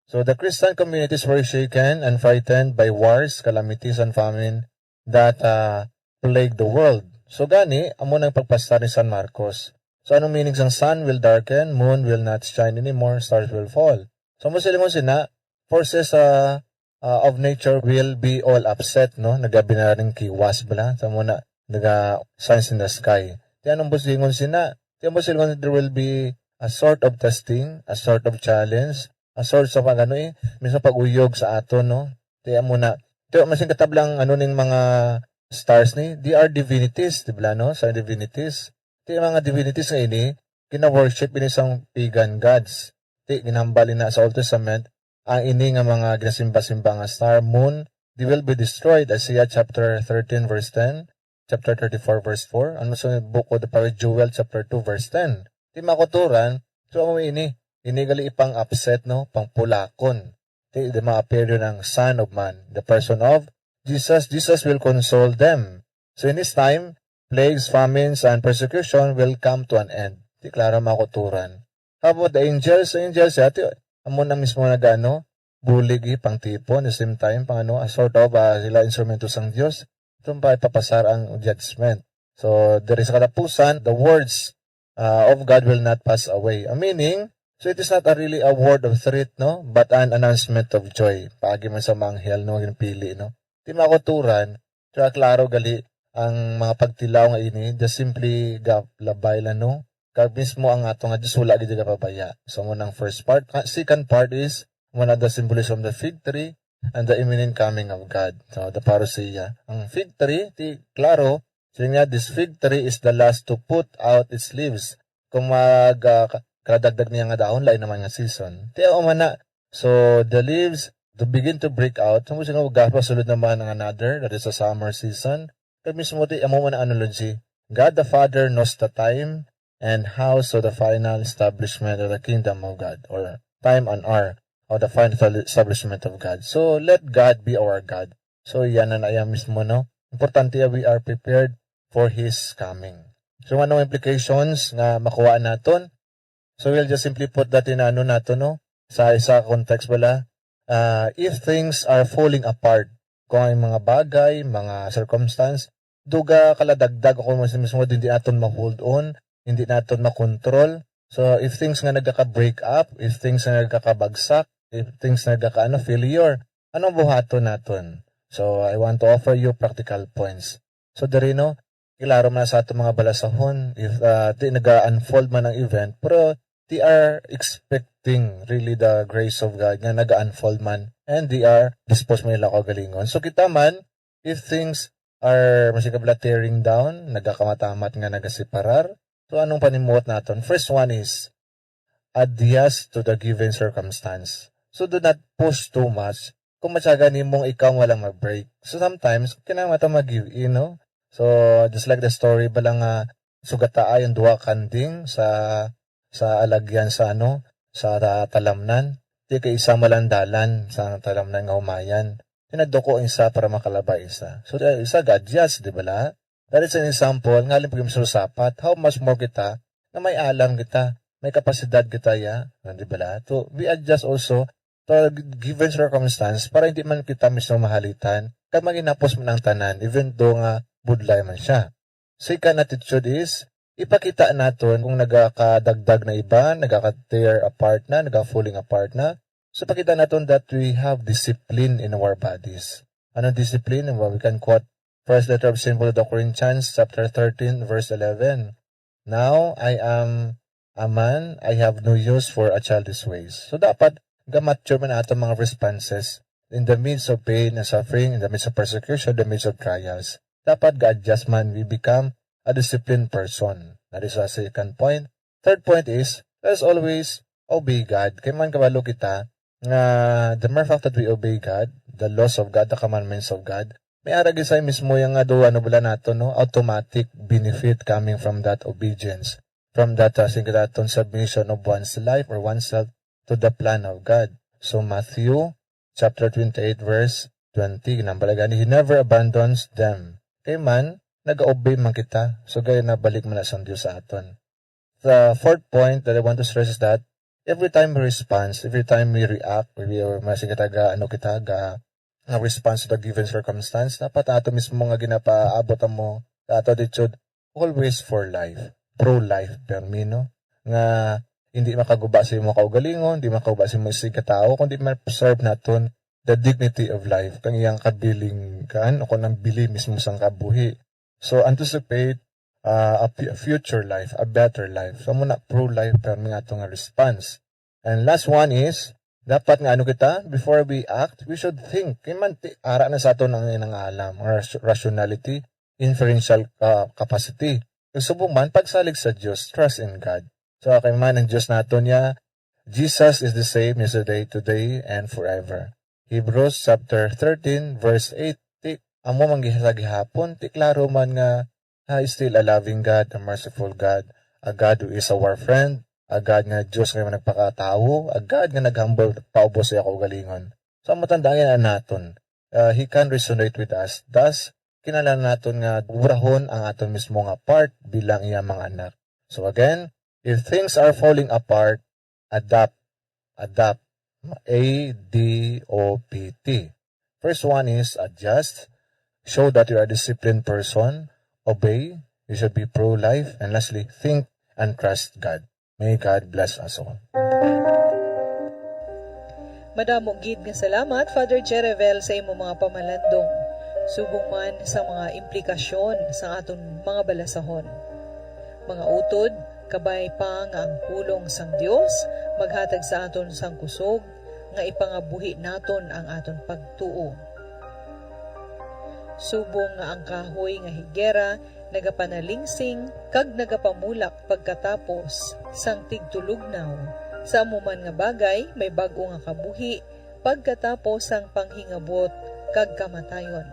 So, the Christian communities were shaken and frightened by wars, calamities, and famine. that uh, plague the world. So gani, amo nang pagpasar ni San Marcos. So anong meaning sang sun will darken, moon will not shine anymore, stars will fall? So mo silingon sina, forces uh, uh, of nature will be all upset, no? Nagabinaring kiwas bala. Sa mo na, naga signs in the sky. Ti anong busingon sina? Ti ang busingon, there will be a sort of testing, a sort of challenge, a sort of ano eh, mismo pag-uyog sa aton, no? Ti amo na. Ti masing katablang ano ning mga stars ni, they are divinities, di ba, no? Sa divinities. Ti mga divinities nga ini, gina-worship ini sang pagan gods. Ti ginhambal ina sa Old Testament, ang ini nga mga ginasimba-simba nga star, moon, they will be destroyed. Isaiah chapter thirteen verse ten, chapter thirty-four verse four, ano sa book of the prophet Joel chapter two verse ten. Ti makuturan, so amo ini, ini gali ipang upset, no, pangpulakon. Ti di ma-appear yun ang Son of Man, the person of Jesus. Jesus will console them. So in his time, plagues, famines, and persecution will come to an end. Ti klaro makuturan. How about the angels? Ang angels, yati, amo na mismo nagano, bulig eh, pang tipon, the same time, pang ano, a sort of, ah, sila instrumento sang Dios. Itong pa ipapasar ang judgment. So, diri sa katapusan, the words uh, of God will not pass away. Ang meaning, so it is not a really a word of threat, no? But an announcement of joy. Paagi man sa mga anghel, no? Ginpili, no? Ti makuturan, kaya klaro gali ang mga pagtilaw nga ini, just simply ga-, labay lang, no? Kag mismo ang ato nga Diyos wala gid gapabaya. So, mo nang first part. Ah, second part is, mo na the symbolism of the fig tree and the imminent coming of God. So, the parousia. Ang fig tree, ti, klaro, siling niya, this fig tree is the last to put out its leaves. Kung mag, ah, ka-, kadagdag niya nga dahon, lain naman nga season. Ti, o man na. So, the leaves to begin to break out. Sa mo siya nga, gapasulod naman ang another, that is a summer season. Kag mismo ti, amo man ang analogy. God the Father knows the time and how so the final establishment of the kingdom of God, or time and hour of the final establishment of God. So, let God be our God. So, yan na na yan mismo, no? Importante, we are prepared for His coming. So, anong implications nga makuha naton? So, we'll just simply put that in ano nato, no? Sa isa context bala, ah, if things are falling apart, kung ang mga bagay, mga circumstance, duga kaladagdag ako mismo, hindi naton ma-hold on, hindi naton makontrol. So, if things nga nagaka-break up, if things nga nagakabagsak, if things nga nagaka-, ano, failure, anong buhaton naton? So, I want to offer you practical points. So, diri, no, klaro man sa ato mga balasahon, if, ah, di naga-unfold man ang event, pero they are expecting really the grace of God nga naga-unfold man, and they are disposed man nila kaugalingon. So, kita man, if things are, masigabla, tearing down, nagakamamat-amat nga nagaseparar, so anong panimuot naton? First one is, adjust to the given circumstance. So, do not push too much. Kung matyaga nimong ikaw walang mag-break. So, sometimes, kinahanglan ta mag-give in, no? So, just like the story ba lang nga sugataay ang duha kanding sa, sa alagyan sa, ano, sa ta-, talamnan. Di kay isa malandalan sa talamnan nga humayan. Tinaduko ang isa para makalabay isa. So, uh, isa ga-adjust, di ba la? That is an example, nga halin pag sapat, how much more kita, na may alam kita, may kapasidad kita, ya, di ba la? So, we adjust also to the given circumstance para hindi man kita mismo mahalitan, kag maginapos man ang tanan, even though nga budlay man siya. Second attitude is, ipakita naton kung nagakadagdag na iba, nagaka-tear apart na, naga-falling apart na. So, pakita naton that we have discipline in our bodies. Anong discipline? Well, we can quote first letter of Saint Paul to the Corinthians, chapter thirteen, verse eleven. "Now I am a man, I have no use for a childish ways." So, dapat ga-mature man ato mga responses in the midst of pain and suffering, in the midst of persecution, in the midst of trials. Dapat ga-adjust man, we become a disciplined person. That is a second point. Third point is, let us always obey God. Kay man kabalo kita nga the mere fact that we obey God, the laws of God, the commandments of God, may ara gid sa mismo yung nga do, ano bala nato, no? Automatic benefit coming from that obedience, from that, uh, singkataton submission of one's life or oneself to the plan of God. So, Matthew chapter twenty-eight, verse twenty, ginambalagan, "He never abandons them." Kay man, nag-obey man kita. So, gaya nabalik man na sang Dios sa aton. The fourth point that I want to stress is that every time we respond, every time we react, we, or masing kita ga, ano kita, ga, nga response to the given circumstance, dapat ato mismo nga ginapaabot amo sa ato attitude, always for life, pro-life, permi, no? Nga hindi makaguba sa imo kaugalingon, hindi makaguba sa imo isigkatawo, kundi ma-preserve naton the dignity of life, kang iyang kabilinggan o kung ang bili mismo sang kabuhi. So, anticipate, uh, a fu-, a future life, a better life. So, muna pro-life, permi nga ato nga response. And last one is, dapat nga ano kita, before we act, we should think. Kay man, ti-, ara na sa aton ang inang alam, or ras-, rationality, inferential, uh, capacity. Subong man, pagsalig sa Dios, trust in God. So, kay man ang Dios naton niya, Jesus is the same yesterday, today, and forever. Hebrews chapter thirteen, verse eight, ti, amo man gihapon, ti klaro man nga, ah, is still a loving God, a merciful God, a God who is our friend, a God nga Dios nga nagpakatawo, a God nga naghambal paubos sa iya kaugalingon. So, ang matandaan naton, uh, He can resonate with us. Thus, kinahanglan naton nga burahon ang aton mismo nga part bilang iya mga anak. So again, if things are falling apart, adapt. Adapt. A D O P T. First one is adjust. Show that you are a disciplined person. Obey. You should be pro-life. And lastly, think and trust God. May God bless us all. Madamo gid nga salamat, Father Jerevel, sa imo mga pamalandong, subong man sa mga implikasyon sa aton mga balasahon. Mga utod, kabay pa nga ang pulong sang Dios maghatag sa aton sang kusog nga ipangabuhi naton ang aton pagtuo. Subong nga ang kahoy nga higera nagapanalingsing kag nagapamulak pagkatapos sang tigtulugnaw, sa amo man nga bagay may bag-o nga kabuhi pagkatapos sang panghingabot kag kamatayon.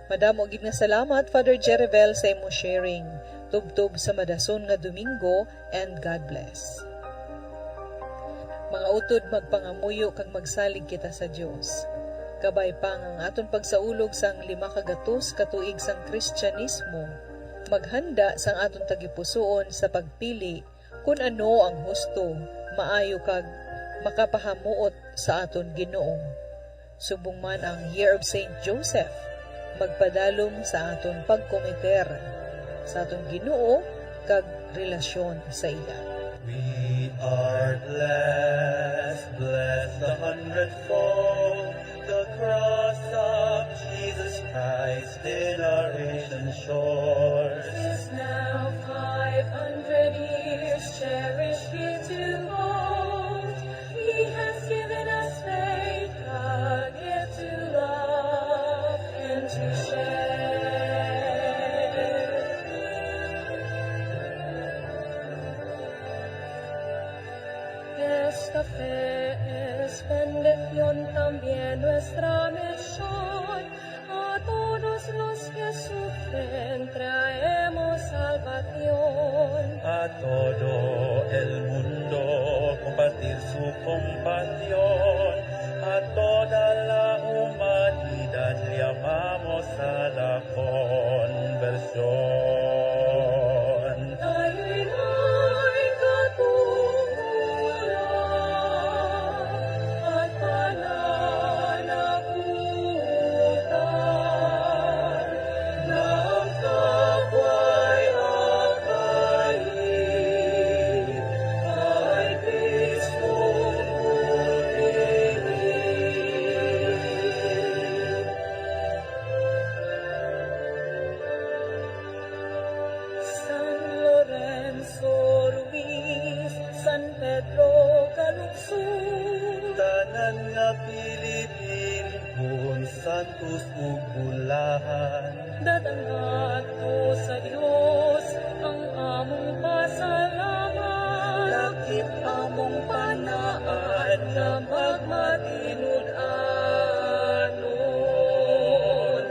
Madamo gid nga salamat, Father Jerevel, sa imo sharing. Tubtob sa madason nga Domingo, and God bless. Mga utod, magpangamuyo kag magsalig kita sa Dios. Kabay pa nga ang aton pagsaulog sang lima ka gatos ka tuig sang Kristiyanismo, maghanda sang aton tagipusoon sa pagpili kon ano ang husto, maayo kag makapahamuot sa aton Ginoo. Subong man ang Year of Saint Joseph, magpadalom sa aton pagkomiter sa aton Ginoo kag relasyon sa iya. We are blessed, blessed a hundredfold, the cross of Jesus Christ in our ancient shores. Since now five hundred years, cherished here to boast, He has given us faith, a gift to love and to share. Esta fe es bendición, también nuestra misión. A todos los que sufren traemos salvación. A todo el mundo compartir su compasión. A toda la humanidad llamamos a la conversión. Tayo ay may katungkulan at pananagutan na ang kapwa ay akayin kay Kristong multihi. San Lorenzo Ruiz, San Pedro Calungsod, tanan nga Pilipinhon, santos ug bulahan, dadangato sa Dios ang among pasalamat. Lakip among panaan nga magmatinud-anon.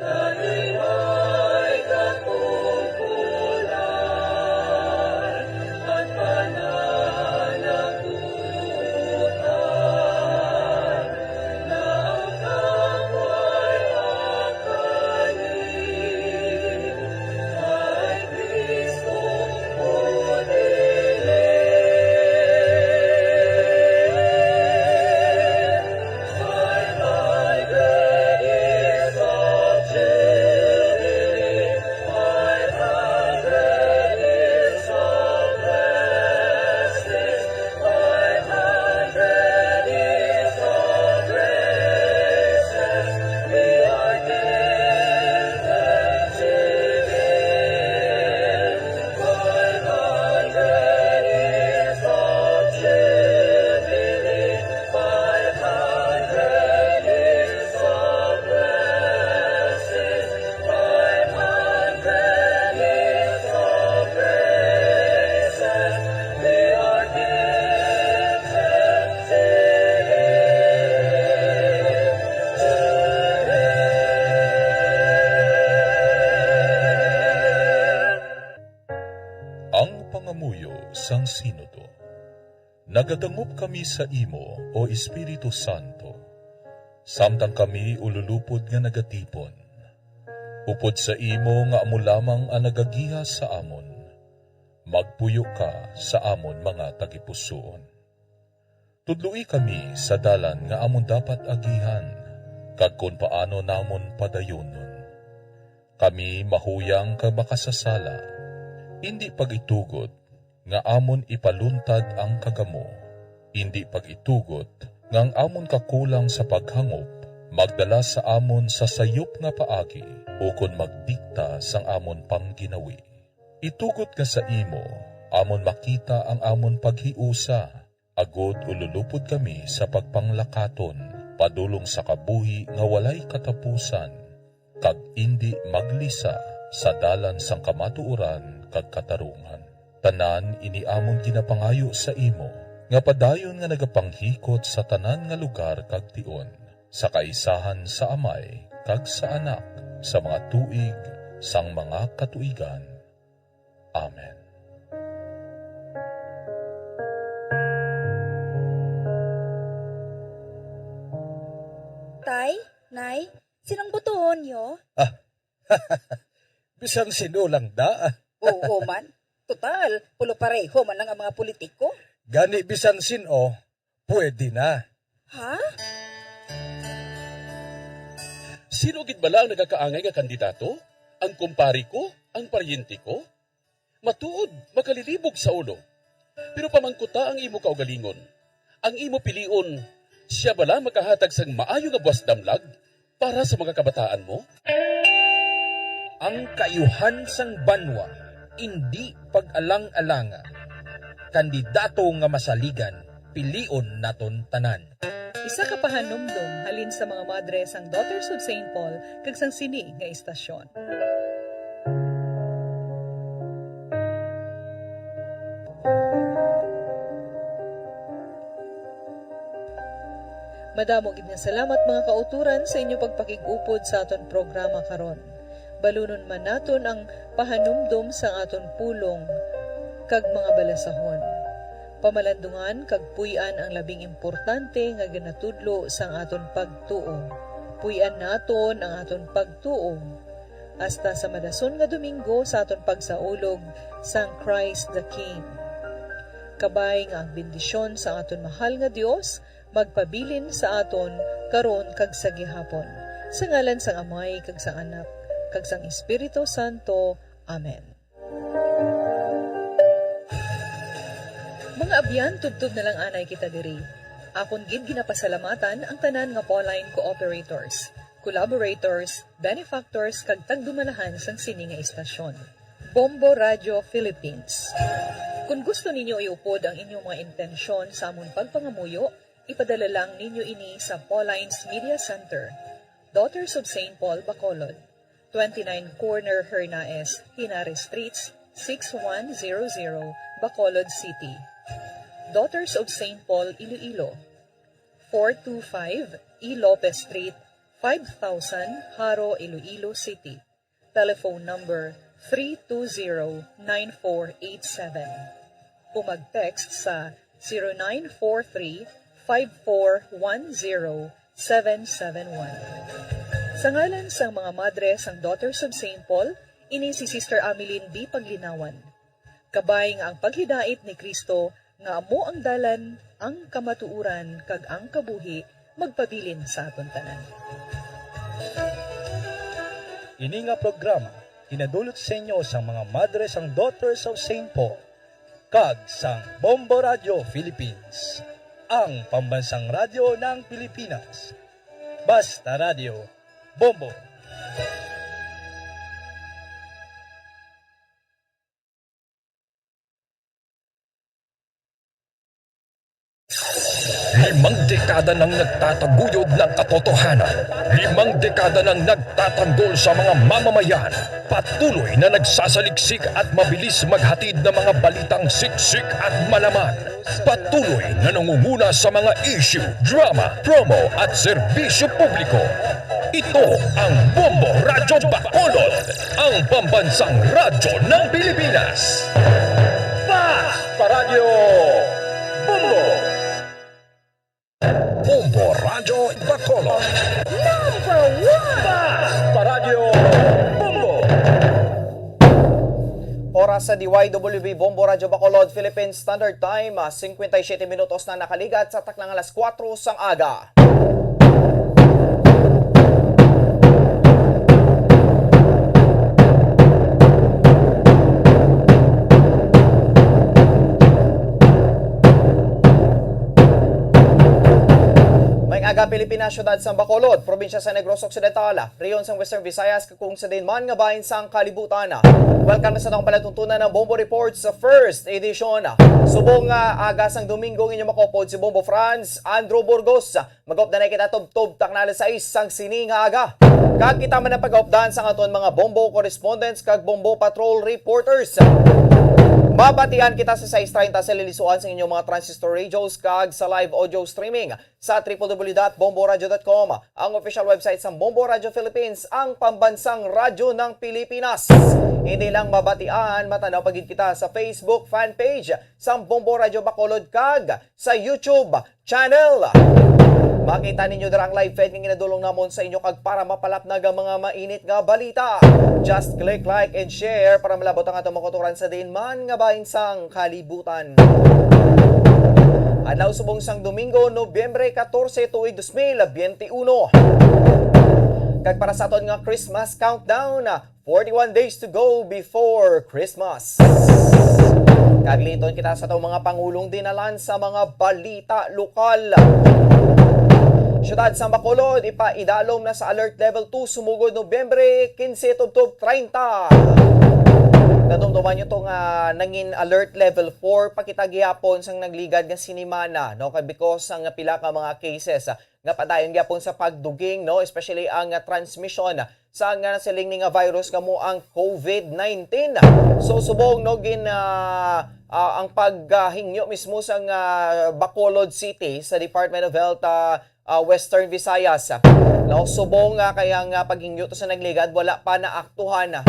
Tayo'y may katungkulan at pananagutan na ang kapwa ay akayin Puyo sang Sinodo. Nagadangop kami sa imo, O Espiritu Santo, samtang kami ululupod nga nagatipon. Upod sa imo nga amo lamang ang nagagiya sa amon, magpuyo ka sa amon mga tagipusoon. Tudloi kami sa dalan nga amon dapat agihan, kag kon paano namon padayonon. Kami mahuyang kag makasasala, indi pag-itugot nga amon ipaluntad ang kagamo, indi pag-itugot nga ang amon kakulang sa paghangop magdala sa amon sa sayop nga paagi ukon magdikta sang amon pangginawi. Itugot nga sa imo amon makita ang amon paghiusa, agod ululupod kami sa pagpanglakaton padulong sa kabuhi nga walay katapusan, kag indi maglisa sa dalan sang kamatuoran kag katarungan. Tanan ini amon ginapangayo sa imo, nga padayon nga nagapanghikot sa tanan nga lugar kag tion, sa kaisahan sa Amay kag sa Anak, sa mga tuig sang mga katuigan. Amen. Tay, Nay, sinong butuhon nyo? Bisan sino lang da. Oo man. Total, pulo pareho man lang ang mga politiko. Gani bisan sino, pwede na. Ha? Sino gid bala ang nagakaangay nga kandidato? Ang kumpari ko? Ang paryente ko? Matuod, makalilibog sa ulo. Pero pamangkuta ang imo kaugalingon. Ang imo pilion, siya bala makahatag sang maayo nga buwas damlag para sa mga kabataan mo? Ang kaayuhan sang banwa indi pag-alang-alanga. Kandidato nga masaligan, pilion naton tanan. Isa ka pahanumdom halin sa mga madre sang Daughters of Saint Paul kag sang sini nga istasyon. Madamo gid nga salamat, mga kauturan, sa inyo pagpakig-upod sa aton programa karon. Balunon man naton ang pahanumdom sang aton pulong kag mga balasahon. Pamalandungan kag puy-an ang labing importante nga ginatudlo sang aton pagtuo. Puy-an naton ang aton pagtuo hasta sa madason nga Domingo sa aton pagsaulog sang Christ the King. Kabay nga ang bendisyon sang aton mahal nga Dios magpabilin sa aton karon kag sa gihapon. Sa ngalan sang Amay, kag sang Anak, kag sang Espiritu Santo. Amen. Mga abyan, tubtob na lang anay kita diri. Akon gid ginapasalamatan ang tanan nga Pauline cooperators, collaborators, benefactors, kag tagdumalahan sang sini nga istasyon. Bombo Radio Philippines. Kung gusto ninyo iupod ang inyong mga intensyon sa amon pagpangamuyo, ipadala lang ninyo ini sa Pauline's Media Center, Daughters of Saint Paul, Bacolod, twenty-nine Corner Hernaez, Henares Streets, six one zero zero, Bacolod City. Daughters of Saint Paul, Iloilo, four two five E Lopez Street, five thousand, Jaro, Iloilo City. Telephone number three two zero nine four eight seven o mag-text sa zero nine four three five four one zero seven seven one. Sa ngalan sang mga madre sang Daughters of Saint Paul, ini si Sister Ameline B. Paglinawan. Kabay nga ang paghidait ni Cristo nga amo ang dalan, ang kamatuoran, kag ang kabuhi magpabilin sa aton tanan. Ini nga programa ginadulot sa inyo sang mga madre sang Daughters of Saint Paul kag sang Bombo Radio Philippines, ang pambansang radyo ng Pilipinas. Basta Radio, Bombo! Limang dekada nang nagtataguyod ng katotohanan. Limang dekada nang nagtatanggol sa mga mamamayan. Patuloy na nagsasaliksik at mabilis maghatid ng mga balitang siksik at malaman. Patuloy na nangunguna sa mga issue, drama, promo at serbisyo publiko. Ito ang Bombo Radyo Bacolod, ang pambansang radyo ng Pilipinas. Radyo Bombo. Bombo Radyo Bacolod. Number one! Basta Radyo Bombo. Oras sa D Y W B Bombo Radyo Bacolod, Philippine Standard Time, ah, singkwenta y siyete minutos na nakaligat sa taknang alas kuwatro sang aga. May aga, Pilipinas, siyudad sang Bacolod, probinsya sa Negros Occidental, rehiyon sang Western Visayas, kag kung sa diin man nga bahin sang kalibutan. Welcome na sa atong palatuntunan ng Bombo Report sa first edition. Subong nga aga sang Domingo, ang inyong makaupod si Bombo Franz Andrew Burgos. Mag-updan na kita tubtob takna alas sais sang sini nga aga. Kag kita man ang pag-updan sang aton mga Bombo correspondents kag Bombo Patrol reporters. Mabatian kita sa sais treinta sa lilisuan sang inyong mga transistor radios kag sa live audio streaming sa triple W dot bomboradio dot com, ang official website sang Bombo Radio Philippines, ang pambansang radyo ng Pilipinas. Hindi lang mabatian, matanaw pa gid kita sa Facebook fan page sang Bombo Radio Bacolod kag sa YouTube channel. Makita ninyo dira ang live feed nga ginadulong namon sa inyo, kag para mapalapnag ang mga mainit nga balita, just click like and share para malabot ang atong mga kauturan sa diin man nga bahin sang kalibutan. Adlaw subong sang Domingo, Nobyembre katorse, tuig dos mil biyente uno. Kag para sa aton nga Christmas countdown, forty-one days to go before Christmas. Kag liton kita sa atong mga pangulong dinalan sa mga balita lokal. Siyudad sang Bacolod, ipaidalom na sa Alert Level two sumugod Nobyembre kinse tubtob treinta. Nadumduman nyo to nga nangin Alert Level four pa kita gihapon sang nagligad nga sinimana, no? Kay because sang pila ka mga cases, ah, nga padayon gyapon sa pagduging, no, especially ang, ah, transmission sa nga nasiling ni nga virus nga mo ang COVID nineteen. So, subong, no, gin, ah, ah, ang paghingyo mismo sa nga Bacolod City sa Department of Health, ah, ah, Western Visayas, no, subong nga kaya nga paghingyo to sa nagligad, wala pa naaktuhan.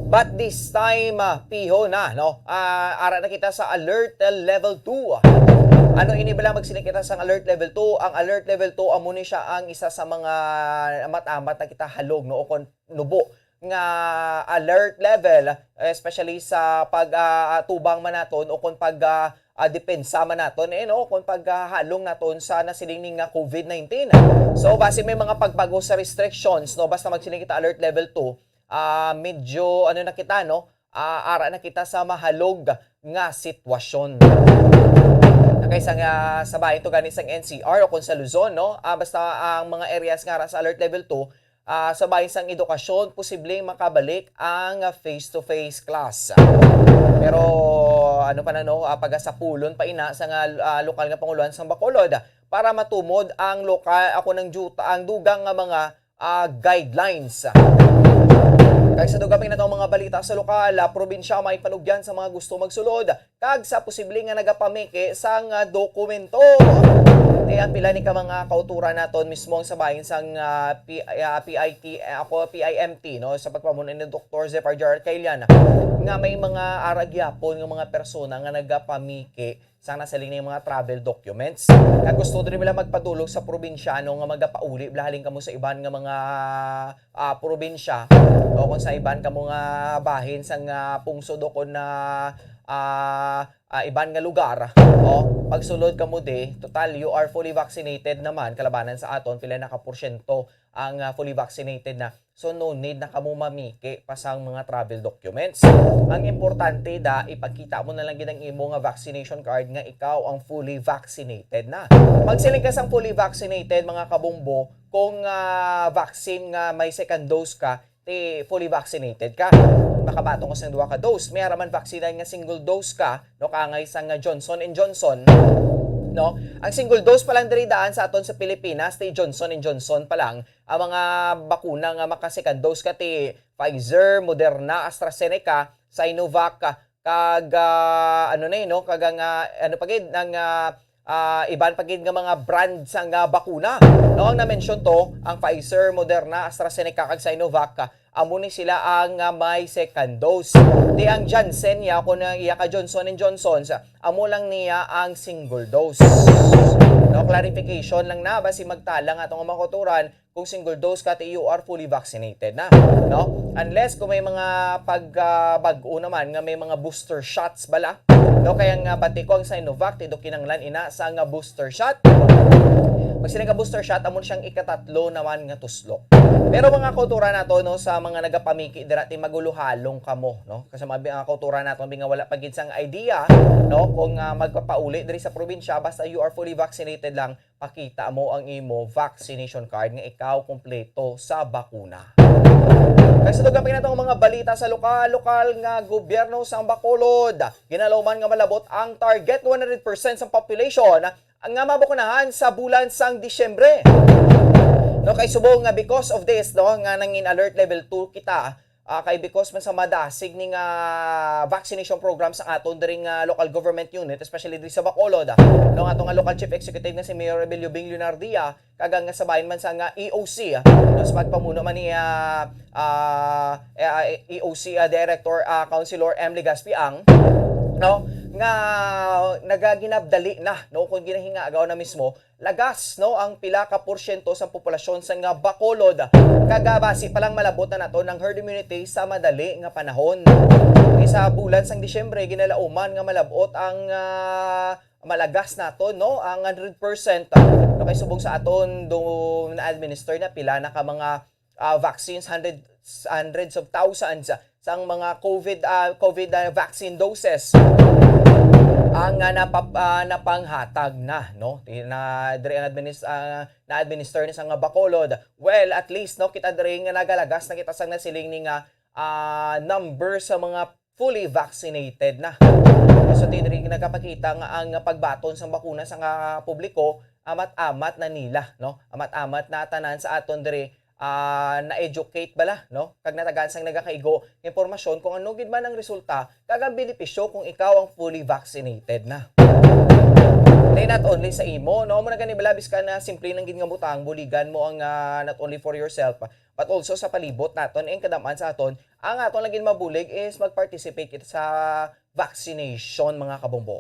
But this time, ah, piho na, no? Ah, ara na kita sa alert, ah, level two. Ano ini bala magsiling kita sang alert level two? Ang alert level two, amo ni siya ang isa sa mga amat-amat na kita halog, no? O kon nubo nga alert level, especially sa pag, ah, tubang man naton o kon pag, ah, ah, depensa man naton, eh, no? Kon paghalong naton sa nasiling ni nga COVID nineteen. So, base may mga pagbago sa restrictions, no? Basta magsiling kita alert level two, ah, medyo, ano na kita, no? Ah, ara na kita sa mahalog nga sitwasyon. Na kaysa nga sa bahin to gani sang N C R o kung sa Luzon, no? Ah, basta ang mga areas nga ara sa alert level two, ah, sa bahin sang edukasyon, posibleng makabalik ang face-to-face class. Pero ano pa na, no, ah, pagasapulon pa ina sa nga, ah, lokal nga panguluhan sang Bacolod para matumod ang lokal, ako ng juta, ang dugang nga mga, ah, guidelines. Kag sa dugang pa natong mga balita sa lokal, ah, probinsya, may panugyan sa mga gusto magsulod kag sa posible nga nagapamiki sang, ah, dokumento. Kay ang pila ni ka mga kauturan naton mismo ang sa bahin sang, ah, P-, ah, P I T, eh, ako, P I M T, no, sa pagpamuno ni Doktor Zephyr Gerard Caillan, nga may mga ara gyapon nga mga persona nga nagapamiki sang nasiling ni mga travel documents. Nga gusto diri nila magpadulong sa probinsyano nga magapauli bala halin kamo sa iban nga mga, ah, probinsya o kung sa iban kamo nga bahin sang, ah, pungsod o kon na, ah, ah, iban nga lugar, no? Pagsulod kamo di, total, you are fully vaccinated naman, kalabanan sa aton, pila na ka porsyento ang, ah, fully vaccinated na. So, no need na kamo mamiki pa sang mga travel documents. Ang importante da, ipakita mo na lang gid ang imo nga vaccination card nga ikaw ang fully vaccinated na. Magsiling ka sang fully vaccinated, mga kabombo, kung, ah, vaccine nga may second dose ka, ti fully vaccinated ka. Makabaton ka sang duha ka dose. May ara man vaccine nga single dose ka, no, kaangay sang Johnson and Johnson, no? Ang single dose pa lang diri daan sa aton sa Pilipinas, ti Johnson and Johnson pa lang. Ang mga bakuna nga maka second dose ka, ti Pfizer, Moderna, AstraZeneca, Sinovac, kag, ah, ano na yun, no? Kag ang, ah, ano pa gid, ang, ah, ah, iban pa gid nga mga brand sang, ah, bakuna. No, ang na-mention to, ang Pfizer, Moderna, AstraZeneca, kag Sinovac, ah, amo ni sila ang, ah, may second dose. Di ang Janssen niya, kung ang iya ka Johnson and Johnson's, amo lang niya ang single dose. No, clarification lang na, basi magtala nga atong mga kauturan, kung single dose ka, ti you are fully vaccinated na, no? Unless kung may mga pag, ah, bag-o naman nga may mga booster shots bala, no? Kaya nga bati ko ang Sinovac, ti do kinanglan ina sa nga booster shot. Pag sila nga booster shot, amo siyang ikatatlo naman nga tuslok. Pero mga kauturan nato, no, sa mga nagapamiki dira, ti maguluhalong kamo, no? Kasi mga, mga kauturan nato nga wala pa gid sang idea, no, kung, ah, magpapauli diri sa probinsya, basta you are fully vaccinated lang, pakita mo ang imo vaccination card nga ikaw kompleto sa bakuna. Kag sa dugang pa nato nga mga balita sa lokal, lokal nga gobyerno sa Bacolod, ginalauman nga malabot ang target nga one hundred percent sa population nga mabakunahan sa bulan sang Disyembre. No, kay subong nga because of this, no, nga nangin alert level two kita, ah, kay because man sa madasig ni nga vaccination program sa aton diri nga local government unit, especially diri sa Bacolod, ah, no, ato nga local chief executive nga si Mayor Rebelio Bing Leonardia, kag ang sabayan man sa nga E O C, ah, no, sa pagpamuno man ni, ah, ah, eh, ah, E O C, ah, Director, ah, Councilor M. Legaspi Ang, no, nga nagaginabdali na, no, kung ginahingagaw na mismo, lagas, no, ang pila ka porsyento sa populasyon sa nga Bacolod. Kag, ah, basi pa lang malabot na nato ng herd immunity sa madali nga panahon. Isa bulan sang Disyembre, ginalauman nga malabot ang, ah, malagas nato, no, ang hundred percent. No, kay subong sa aton do na-administer na pila na ka mga, ah, vaccines, hundred, hundreds of thousands sang mga COVID, ah, COVID, ah, vaccine doses ang, ah, napap-, ah, napanghatag na, no? Ti-, na, diri ang administ-, ah, na-administer ni sa nga Bacolod. Well, at least, no, kita diri nga nagalagas na kita sang nasiling ni nga, ah, number sa mga fully vaccinated na. So, ti diri nagapakita nga ang pagbaton sang bakuna sa nga publiko, amat-amat na nila, no? Amat-amat na tanan sa aton diri, ah, na-educate bala, no? Kag natagaan sang nagakaigo nga impormasyon kung ano gid man ang resulta kag ang benepisyo kung ikaw ang fully vaccinated na. Then not only sa imo, no? Amo na gani bala, bisan na simple lang gid nga butang, buligan mo ang, ah, not only for yourself, but also sa palibot naton, ang kadam-an sa aton, ang aton lang gid mabulig is mag-participate kita sa vaccination, mga kabombo.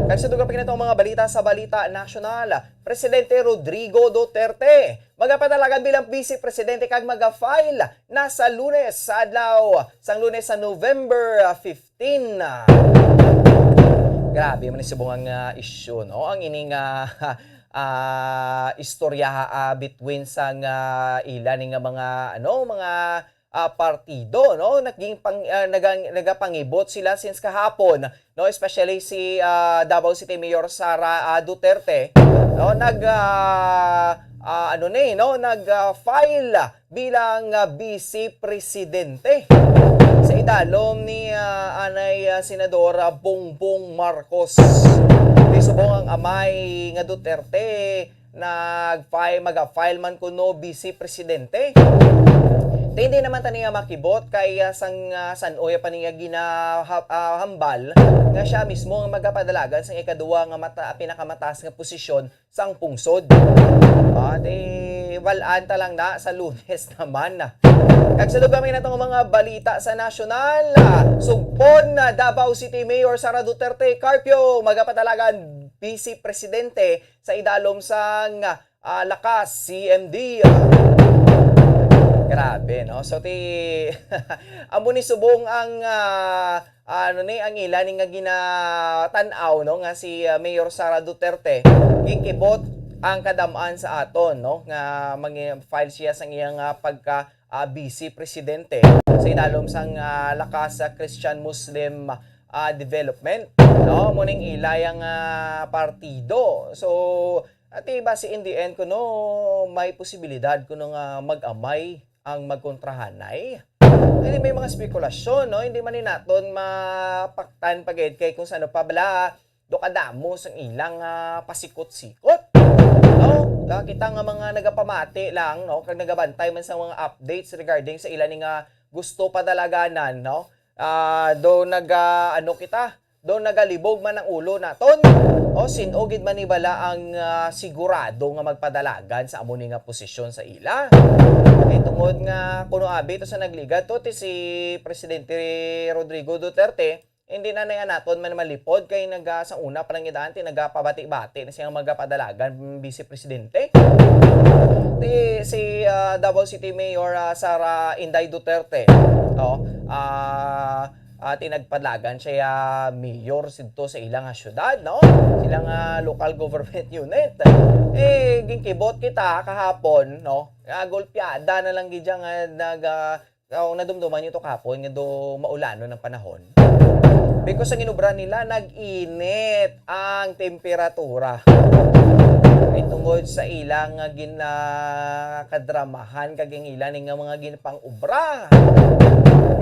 Kag sa dugang pa nato mga balita sa Balita Nasyonal, Presidente Rodrigo Duterte magapadalagan bilang Vice Presidente kag maga-file na sa Lunes sa adlaw sang Lunes sa November fifteen. Grabe man ni subong ang, ah, issue, no? Ang ining, ah, ah, istorya, ah, between sang, ah, ila ni nga mga, ano, mga, ah, partido, no? Naging pang-, ah, nagang-, nagapangibot sila since kahapon, no? Especially si, ah, Davao City Mayor Sara, ah, Duterte, no? Nag, ah, ah, ano ni, no? Nag, ah, file bilang, ah, Vice Presidente sa idalom ni, ah, anay, ah, Senador, ah, Bongbong Marcos. Di subong ang amay nga Duterte nag-file, maga-file man kuno Vice Presidente. Te, hindi naman ta niya makibot kay, ah, sang, ah, san-o ya pa niya gina-, ha-, ah, hambal nga siya mismo ang magapadalagan sang ikaduha nga mata-, pinakamataas nga posisyon sang pungsod. Ah, di, wal-an ta lang na sa Lunes naman na. Kag sa dugang pa nato nga mga balita sa nasyonal, ah, sugpon na Davao City Mayor Sara Duterte curfew, magapadalagan Vice Presidente sa idalom sang, ah, lakas C M D. Grabe, no? So, ti-, amo ni subong ang, ah, ano ni, ang ila ni nga ginatan-aw, no, nga si, ah, Mayor Sara Duterte, ginkibot ang kadam-an sa aton, no, nga mangi-, file siya sang iyang, ah, pagka, ah, Vice Presidente sa idalom sang, ah, lakas sa Christian Muslim, ah, development, no, mo ning ila yang, ah, partido. So, ati ba si in the end kuno may posibilidad kuno nga mag-amay ang magkontrahanay? Hindi, may mga spekulasyon, no? Hindi man ni naton mapaktan pa gid kay kung sano pa bala do kadamo sang ilang, ah, pasikot-sikot, no? Da kita nga mga nagapamati lang, no? Kag nagabantay man sa mga updates regarding sa ila ni nga gusto padalaganan, no? Ah, do nag, ah, ano kita, Daw nagalibog man ang ulo naton. O, sin-o gid man ni bala ang, ah, sigurado nga magpadalagan sa amo ni nga posisyon sa ila? Kay tungod nga kuno abi to sa nagligad to, ti si Presidente Rodrigo Duterte, hindi na niya naton man malipod kay naga-, sa una pa lang idaan, ti nagapabati-bati na siya nga magapadalagan, Vice Presidente. Ti si, ah, Davao City Mayor, ah, Sara Inday Duterte, oh, ah, ah, ti nagpadalagan siya, ah, mayor sidto sa ilang, ah, syudad, no? Silang, ah, local government unit. Eh, ginkibot kita kahapon, no? Ah, golpeada na lang gid siya nga nag, ah, oh, nadumduman niyo to kahapon nga do maulanon ang panahon. Because ang inubra nila, nag-init ang temperatura. Ay tungod sa ilang nga ginakadramahan kag ang ila ni nga mga ginpang-ubra.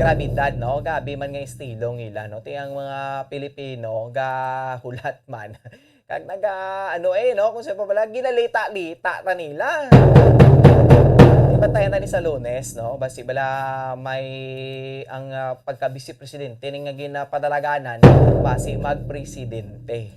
Grabidad, no? Grabe man nga estilo nila, no? Ti ang mga Pilipino, gahulat man. Kag naga, ano eh, no? Kung sa pa pala, ginalita-lita ta nila. Di ba tayo na ni sa Lunes, no? Basi bala may ang, ah, pagka-vice presidente ni nga ginapadalaganan, basi magpresidente.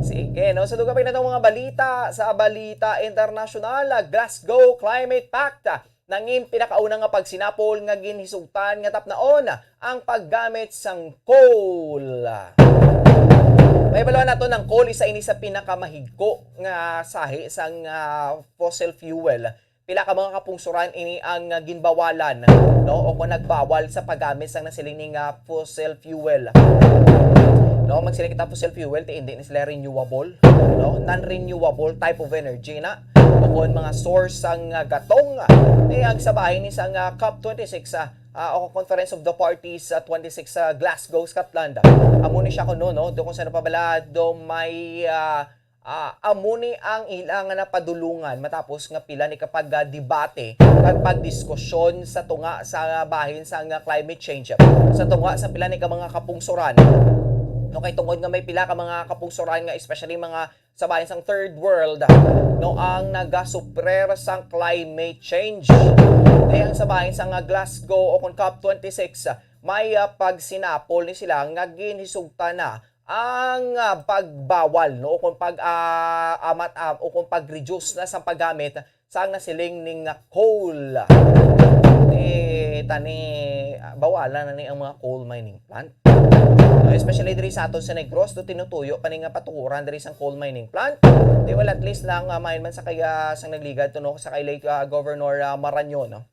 Sige, no? So, dugay pa natong mga balita sa Balita Internasyonal, ah, Glasgow Climate Pact, ah, nangin pinakauna nga pagsinapol nga ginhisugtan nga tapnaon ang paggamit sang coal. May baluan nato, ang coal isa ini sa pinakamahigko nga sahi sang, ah, fossil fuel. Pila ka mga kapungsoran ini ang, ah, ginbawalan, no? O kung nagbawal sa paggamit sang nasiling ni nga fossil fuel. No, magsiling kita fossil fuel, ti hindi ni sila renewable, no? Non-renewable type of energy na. O kung mga source sang, ah, gatong, ah, ti ang sa bahin ni sang, ah, COP twenty-six, ah, ah, o Conference of the Parties sa twenty-six sa Glasgow, Scotland. Amo ni siya kuno, no? Do kung saan pa bala, do may, ah, Ah, amo ni ang ila nga napadulungan matapos nga pila ni ka pagdebate kag pagdiskusyon sa tunga sa bahin sa nga climate change, sa tunga sa pila ni ka mga kapungsoran. No, kay tungod nga may pila ka mga kapungsoran nga, especially mga sa bahin sang third world, no, ang nagasuprer sang climate change. Kay ang sa bahin sa nga Glasgow o kon COP twenty-six, may, ah, pagsinapol ni sila nga ginhisugtan na ang, ah, pagbawal, no, o kung pag, ah, amat, ah, o kung pag-reduce na sa paggamit sang nasiling ning, ah, coal. Di tani, ah, bawalan na ni ang mga coal mining plant. No, especially diri sa aton sa Negros, do tinutuyo pa ni nga patukuran diri sang coal mining plant. Di, well, at least lang, ah, main man sa kaya sang nagligad to, no, sa kay late, ah, Governor, ah, Marañon, no?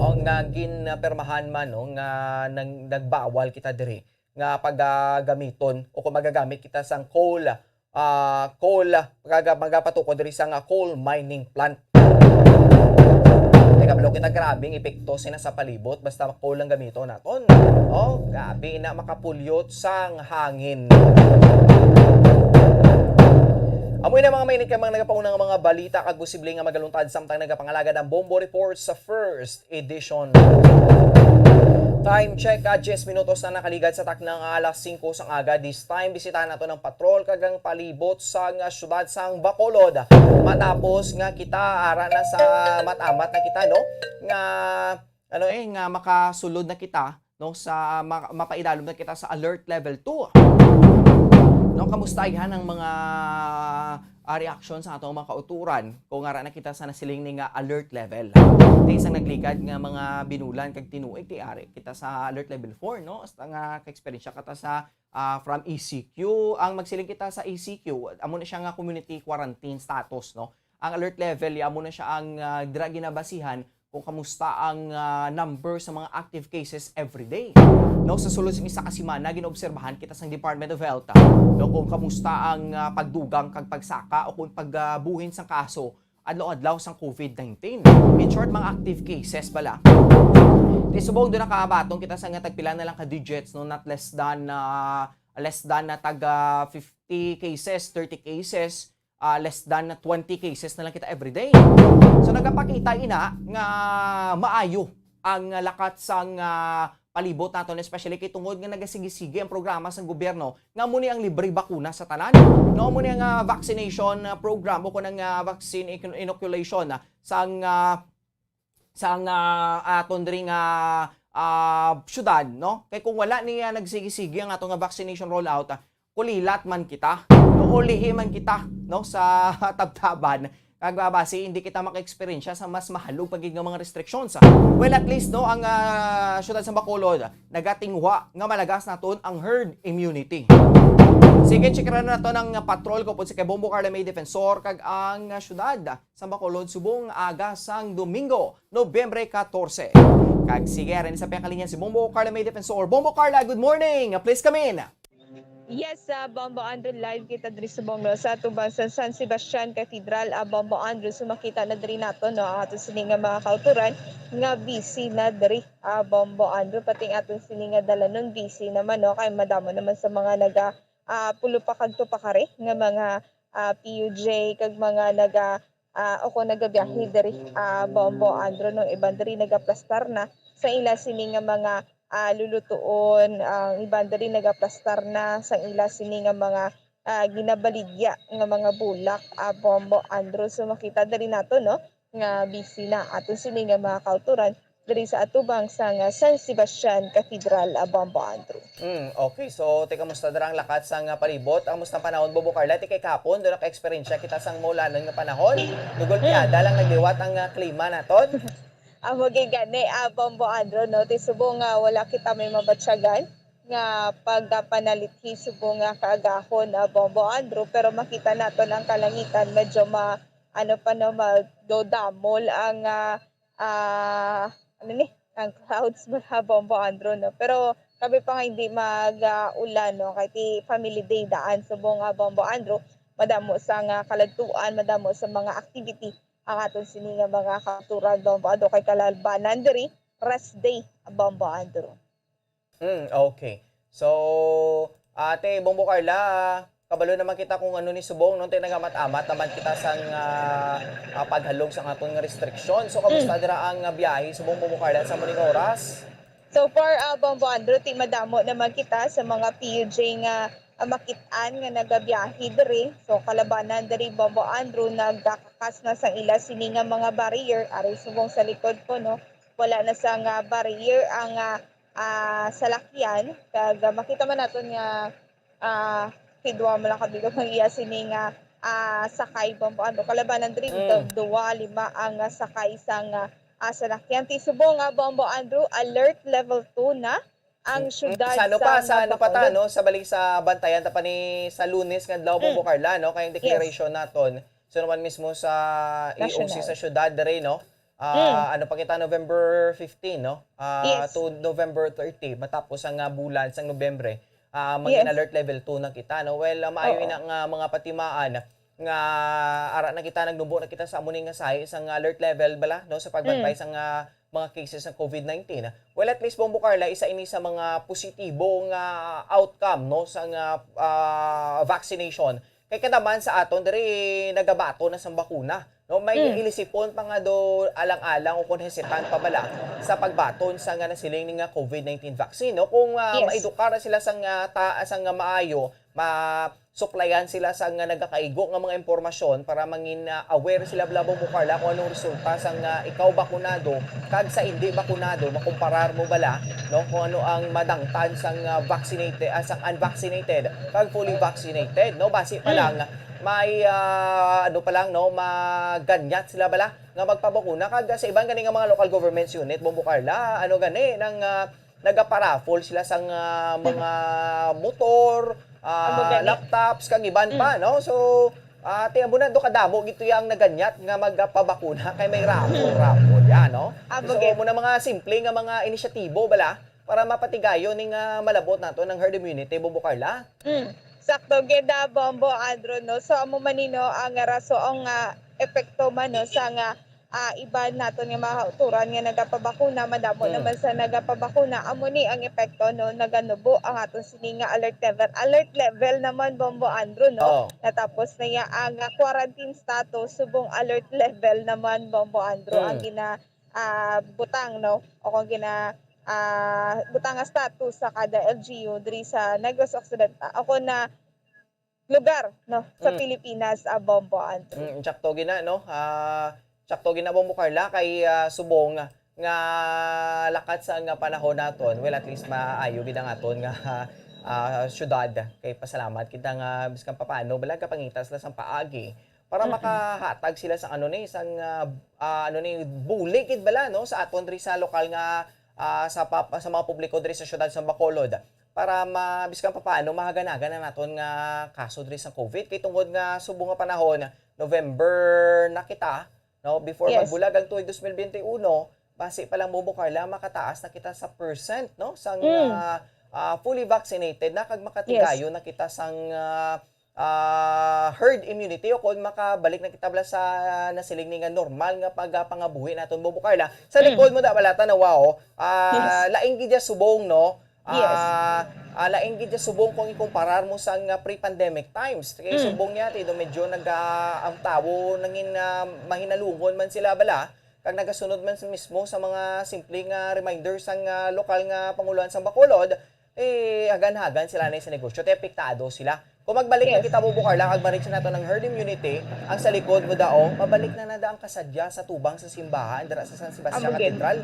O nga ginpermahan man, no, nga nang, nagbawal kita diri nga pagagamiton o kung magagamit kita sang coal, ah, coal, pagaga-, magapatukod diri sa nga coal mining plant. Teka, balo kita, grabe ang epekto sina sa palibot basta coal ang gamiton naton. Oh, grabe na makapulyot sang hangin. Amoy na mga mainit kay mga nagapauna nga mga balita kag posible nga magaluntad samtang nagapangalagad ang Bombo Report sa first edition. Time check, ah, diyes minutos na nakaligad sa takna nga alas singko sang aga. This time, bisitahan nato ng patrol kag ang palibot sa nga syudad sang Bacolod. Matapos nga kita ara na sa mat-amat na kita, no? Nga, ano eh, nga makasulod na kita, no? Sa ma-, mapaidalom na kita sa alert level two. No, kamusta ighan ang mga, ah, reaksyon sa atong mga kauturan kung ara na kita sa nasiling ni nga alert level? Ti isang nagligad nga mga binulan kag tinuig, ti ari kita sa alert level four, no? Hasta nga ka-eksperyensya ka ta sa, ah, from E C Q. Ang magsiling kita sa E C Q, amo na siya nga community quarantine status, no? Ang alert level, amo na siya ang, ah, dira ginabasihan kung kamusta ang, ah, number sa mga active cases every day. No, sa sulod sing isa ka semana, ginaobserbahan kita sang Department of Health, ah, no, kung kamusta ang, ah, pagdugang kag pagsaka o kung pagbuhin sang kaso adlaw-adlaw sang COVID nineteen. In short, mga active cases bala. Ti subong do nakabaton kita sa nga tagpila na lang ka digits, no, not less than, ah, less than na tag, ah, fifty cases, thirty cases, ah, less than twenty cases na lang kita every day. So, nagapakita ina nga maayo ang lakat sang, ah, palibot naton, especially kay tungod nga nagasigi-sigi ang programa sang gobyerno nga amo ni ang libre bakuna sa tanan. No, amo ni ang, ah, vaccination, ah, program o kun ang, ah, vaccine ino-, inoculation, ah, sang, ah, sang, ah, aton diri nga, ah, syudad, no? Kay kung wala niya nagsigi-sigi ang ato nga vaccination rollout, ah, kulilat man kita, no? O lihi man kita, no, sa tabtaban. Kag, ah, basi hindi kita maka-eksperyensya sa mas mahalog pa gid nga mga restrictions. Well, at least, no, ang, ah, syudad sa Bacolod nagatinguha nga malagas naton ang herd immunity. Sige, check na nato ang patrol ko po si kay Bombo Carla May Defensor kag ang, ah, syudad sa Bacolod subong aga sang Domingo, Nobyembre katorse. Kag sige, rin sa piyakalinya si Bombo Carla May Defensor. Bombo Carla, good morning. Please come in. Yes, sa Bombo Andrew, live kita diri sa Bonglo sa atubang sa San Sebastian Cathedral. Ah, Bombo Andrew, so makita na diri nato, no, ang ato sini nga mga kauturan nga busy na diri. Ah, Bombo Andrew, pati ang ato sini nga dalanon busy naman, no, kay madamo naman sa mga naga ah, pulo pa kadto pa kari nga mga ah, P U J kag mga naga ah, o kung nagabiyahe diri, ah, Bombo Andrew, no, iban diri nagaplastar na sa ila sini nga mga ah, lulutuon, ang iban diri nagaplastar na sa ila sini nga mga ah, ginabaligya nga mga bulak, ah, Bombo Andrew. So makita diri nato, no, nga busy na aton sini nga mga kauturan diri sa atubang sang San Sebastian Cathedral, ah, Bombo Andrew. Mm, okay. So, te, kamusta dira ang lakat sang, ah, palibot? Ang mustang panahon, Bombo Carla, ti kay kahapon, doon naka-eksperyensya kita sang maulanon nga panahon. Dugol piyada lang nagliwat ang, ah, klima naton. Amo gid gani, ah, Bombo Andrew, no? Ti subong nga wala kita may mabatyagan nga pagpanalithi subong nga kaagahon, ah, Bombo Andrew, pero makita naton ang kalangitan medyo ma, ano pa, no, madodamol ang, ah, ah, ano ni, ang clouds mga Bombo Andrew, no? Pero kami pa nga hindi mag, ah, ulan, no? Kay ti family day daan subong nga Bombo Andrew, madamo sa nga kaladtuan, madamo sa mga activity ang aton sini nga mga kauturan, Bombo Andrew, kay kalabanan diri, rest day, Bombo Andrew. Mm, okay. So, Ate Bombo Carla, kabalo naman kita kung ano ni subong, no? Ti nagamat-amat naman kita sang, ah, ah, paghalog sa aton nga restriksyon. So, kamusta dira ang, ah, biyahe subong, Bombo Carla, sa muning oras? So far, ah, Bombo Andrew, ti madamo naman kita sa mga P U J nga ah, makit-an nga nagabiyahe diri. So, kalabanan diri, Bombo Andrew, nagkakakas na sang ila sini nga mga barrier. Ari subong sa likod ko, no? Wala na sa nga barrier ang ah, ah, salakyan. Kag ah, makita man naton nga ah, kay duha man lang ka bilog ang iya sini nga ah, sakay, Bombo Andrew. Kalabanan diri, Mm. Duwa, lima ang ah, sakay sang ah, ah, salakyan. Ti subong nga, Bombo Andrew, alert level two na ang Mm, syudad sa ano sa pa, sa ano pa ta, Bacolod. No? Sa bali sa bantayan ta pa ni sa Lunes nga adlaw, Mm. Bombo Carla, no? Kay ang Yes. declaration naton, so naman mismo sa E O C National. Sa syudad diri, no? Mm. Ah, ano pa kita, November fifteen, no? Ah, Yes. To November thirty, matapos ang, ah, bulan sang Nobyembre, ah, mag-in Yes. alert level two na kita, no? Well, ah, maayo Oo. ina nga mga patimaan nga ara na kita, nagnubo na kita sa amo ni nga sahi sang alert level bala, no, sa pagbantay Mm. sa nga mga cases ng covid nineteen. Well, at least, Bombo Carla, isa ini sa mga positibo nga outcome, no, sa nga ah, vaccination. Kay kada man sa aton diri nagabaton na sang bakuna, no? May Mm. ilisipon pa nga do alang-alang o kon hesitant pa bala sa pagbaton sa nga nasiling ni nga covid nineteen vaccine, no? Kung ah, Yes. maedukar sila sang ah, ta sang ah, maayo, ma suklayan sila sang ah, nagakaigo nga mga impormasyon para mangin ah, aware sila bala, Bombo Carla, kung anong resulta sang ah, ikaw bakunado kag sa hindi bakunado, makumparar mo bala, no, kung ano ang madangtan sang ah, vaccinated, ah, sang unvaccinated kag fully vaccinated, no? Basi pa Mm. lang may ah, ano pa lang, no, maganyat sila bala nga magpabakuna. Kag sa iban gani nga mga local governments unit, Bombo Carla, ano gani nang ah, nagaparaffle sila sang ah, mga motor, Amo ah, gani. laptops kag iban pa, Mm. No? So ah, ti amo na do kadamo gito yang naganyat nga magpabakuna kay may raffle, raffle yan, no? Amo So, gani. Amo na mga simple nga mga inisyatibo bala para mapatigayon ning ah, malabot nato ng herd immunity, Bombo Carla. Mm. Sakto gid, ah, Bombo Andrew, no? So, amo man ni, no, ang rason nga epekto man, no, sa nga ah, iban naton nga mga kauturan nga nagapabakuna, madamo Mm. naman sa nagapabakuna. Amo ni ang epekto, no, naganubo ang aton sini nga alert level. Alert level naman, Bombo Andrew, no? Oo. Natapos na ya ang ah, quarantine status, subong alert level naman, Bombo Andrew, ang Mm. gina ah, butang, no? O kung gina ah, butang nga status sa kada L G U diri sa Negros Occidental. O kung na lugar, no, sa Mm. Pilipinas, ah, Bombo Andrew. Mm, tsakto gina, no? Ah, tsakto gina, Bombo Carla, kay ah, subong nga lakat sa nga panahon naton, well, at least maayo gid ang aton nga, ah, syudad. Kay pasalamat kita nga bisan papaano, bala, kapangita sila sang paagi para Mm-mm. makahatag sila sa ano ni, sang, ah, ah, ano ni, bulig gid bala, no, sa aton diri sa lokal nga, ah, sa pap-, sa mga publiko diri sa syudad sa Bacolod para ma-, bisan papaano mahaganagan ang naton nga kaso diri sa COVID. Kay tungod nga subong nga panahon, November na kita, no? Before Yes. magbulag ang tuig dos mil bente uno, basi pa lang, Bobo Carla, makataas na kita sa percent, no? Sang, Mm. ah, ah, fully vaccinated na, kag Yes. makatigayon na kita sang, ah, ah, herd immunity, o kon makabalik na kita bala sa nasiling ni nga normal nga pagpangabuhi naton, Bobo Carla. Sa Mm. likod mo da, balata na, wow, ah, Yes. laing gid ya subong, no? Yes. Ah, ah, lain gid siya subong kung ikumparar mo sang, ah, pre-pandemic times. Kay Mm. subong niya, ti, do medyo naga-, ang tawo nangin, ah, mahinalungon man sila bala, kag nagasunod man sa mismo sa mga simple nga reminder sang, ah, lokal nga pangulohan sang Bacolod, eh, hagan-hagan sila na sa negosyo, ti apektado sila. Kung magbalik na Yes. kita, Bobo Carla, kag ma-reach nato ng herd immunity, ang sa likod mo dao, mabalik na nada ang kasadya sa tubang sa simbahan, dira sa San Sebastian Amo gid. Cathedral.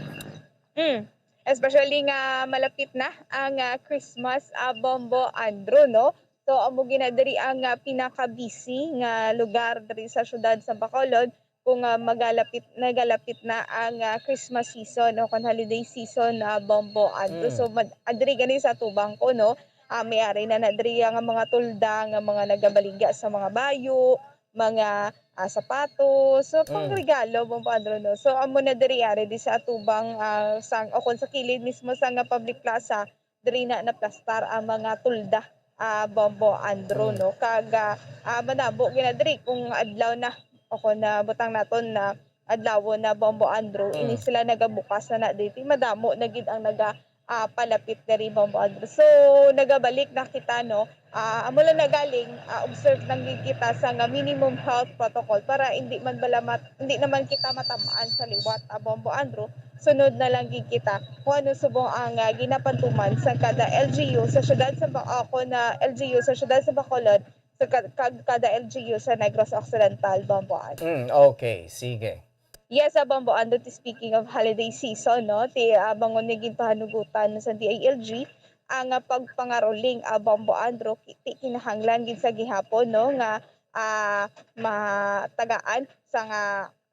Mm. Especially nga malapit na ang, ah, Christmas, ah, Bombo Andrew, no? So, amo gina diri ang, ah, pinaka-busy nga lugar diri sa siyudad sa Bacolod kung, ah, magalapit, nagalapit na ang, ah, Christmas season o kon holiday season, ah, Bombo Andrew. Mm. So, mad-, ah, diri gani sa atubang ko, no? Ah, may ari na na diri ang mga tulda nga mga nagabaligya sa mga bayo, mga, ah, sapatos, so, Mm. pangregalo, Bombo Andrew, no? So, amo na diri, ari, di sa atubang, ah, sang, o kon sa kilid mismo sang, ah, public plaza, diri na naplastar ang mga tulda, ah, Bombo Andrew, Mm. no? Kag, ah, ah, manabo gina diri kung adlaw na, o kon na butang naton na adlaw na, Bombo Andrew, Mm. ini sila nagabukas na na diri. Madamo na gid ang naga, ah, palapit diri, Bombo Andrew. So, nagabalik na kita, no? Ah, amo lang na galing, ah, observe lang gid kita sa nga minimum health protocol para hindi man bala mat-, hindi naman kita matamaan sa liwat, ah, Bombo Andrew. Sunod na lang gid kita kung ano subong ang, ah, ginapantuman sa kada L G U sa siyudad sa Ba-, ah, kung, ah, L G U sa siyudad sa Bacolod, sa ka-, kag kada L G U sa Negros Occidental, Bombo Andrew. Mm, okay, sige. Yes, ah, Bombo Andrew, ti speaking of holiday season, no, ti, ah, bangon nga ginpahanugutan sa D I L G ang, ah, pagpangaruling, ah, Bombo Andrew, ki-, ti kinahanglan gid sa gihapon, no, nga, ah, matagaan sa nga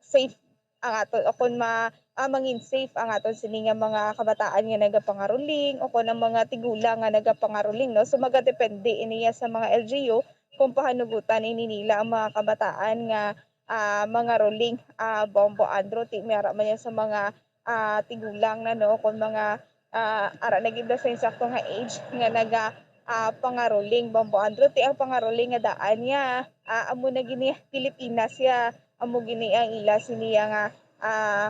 safe ang aton, o kon ma-, ah, mangin safe ang aton sini nga mga kabataan nga nagapangaruling, o kon ang mga tigulang nga nagapangaruling, no. So, magadepende ini ya sa mga L G U kung pahanugutan ini nila ang mga kabataan nga ah, mangaruling, ah, Bombo Andrew, ti may ara man yan sa mga, ah, tigulang na, no, kung mga, ah, ara na gid sa insakto nga age nga naga, ah, pangaruling, Bombo Andrew, ti ang pangaruling nga daan niya, ah, amo na gini Pilipinas ya, amo gini ang ila siniya nga, ah,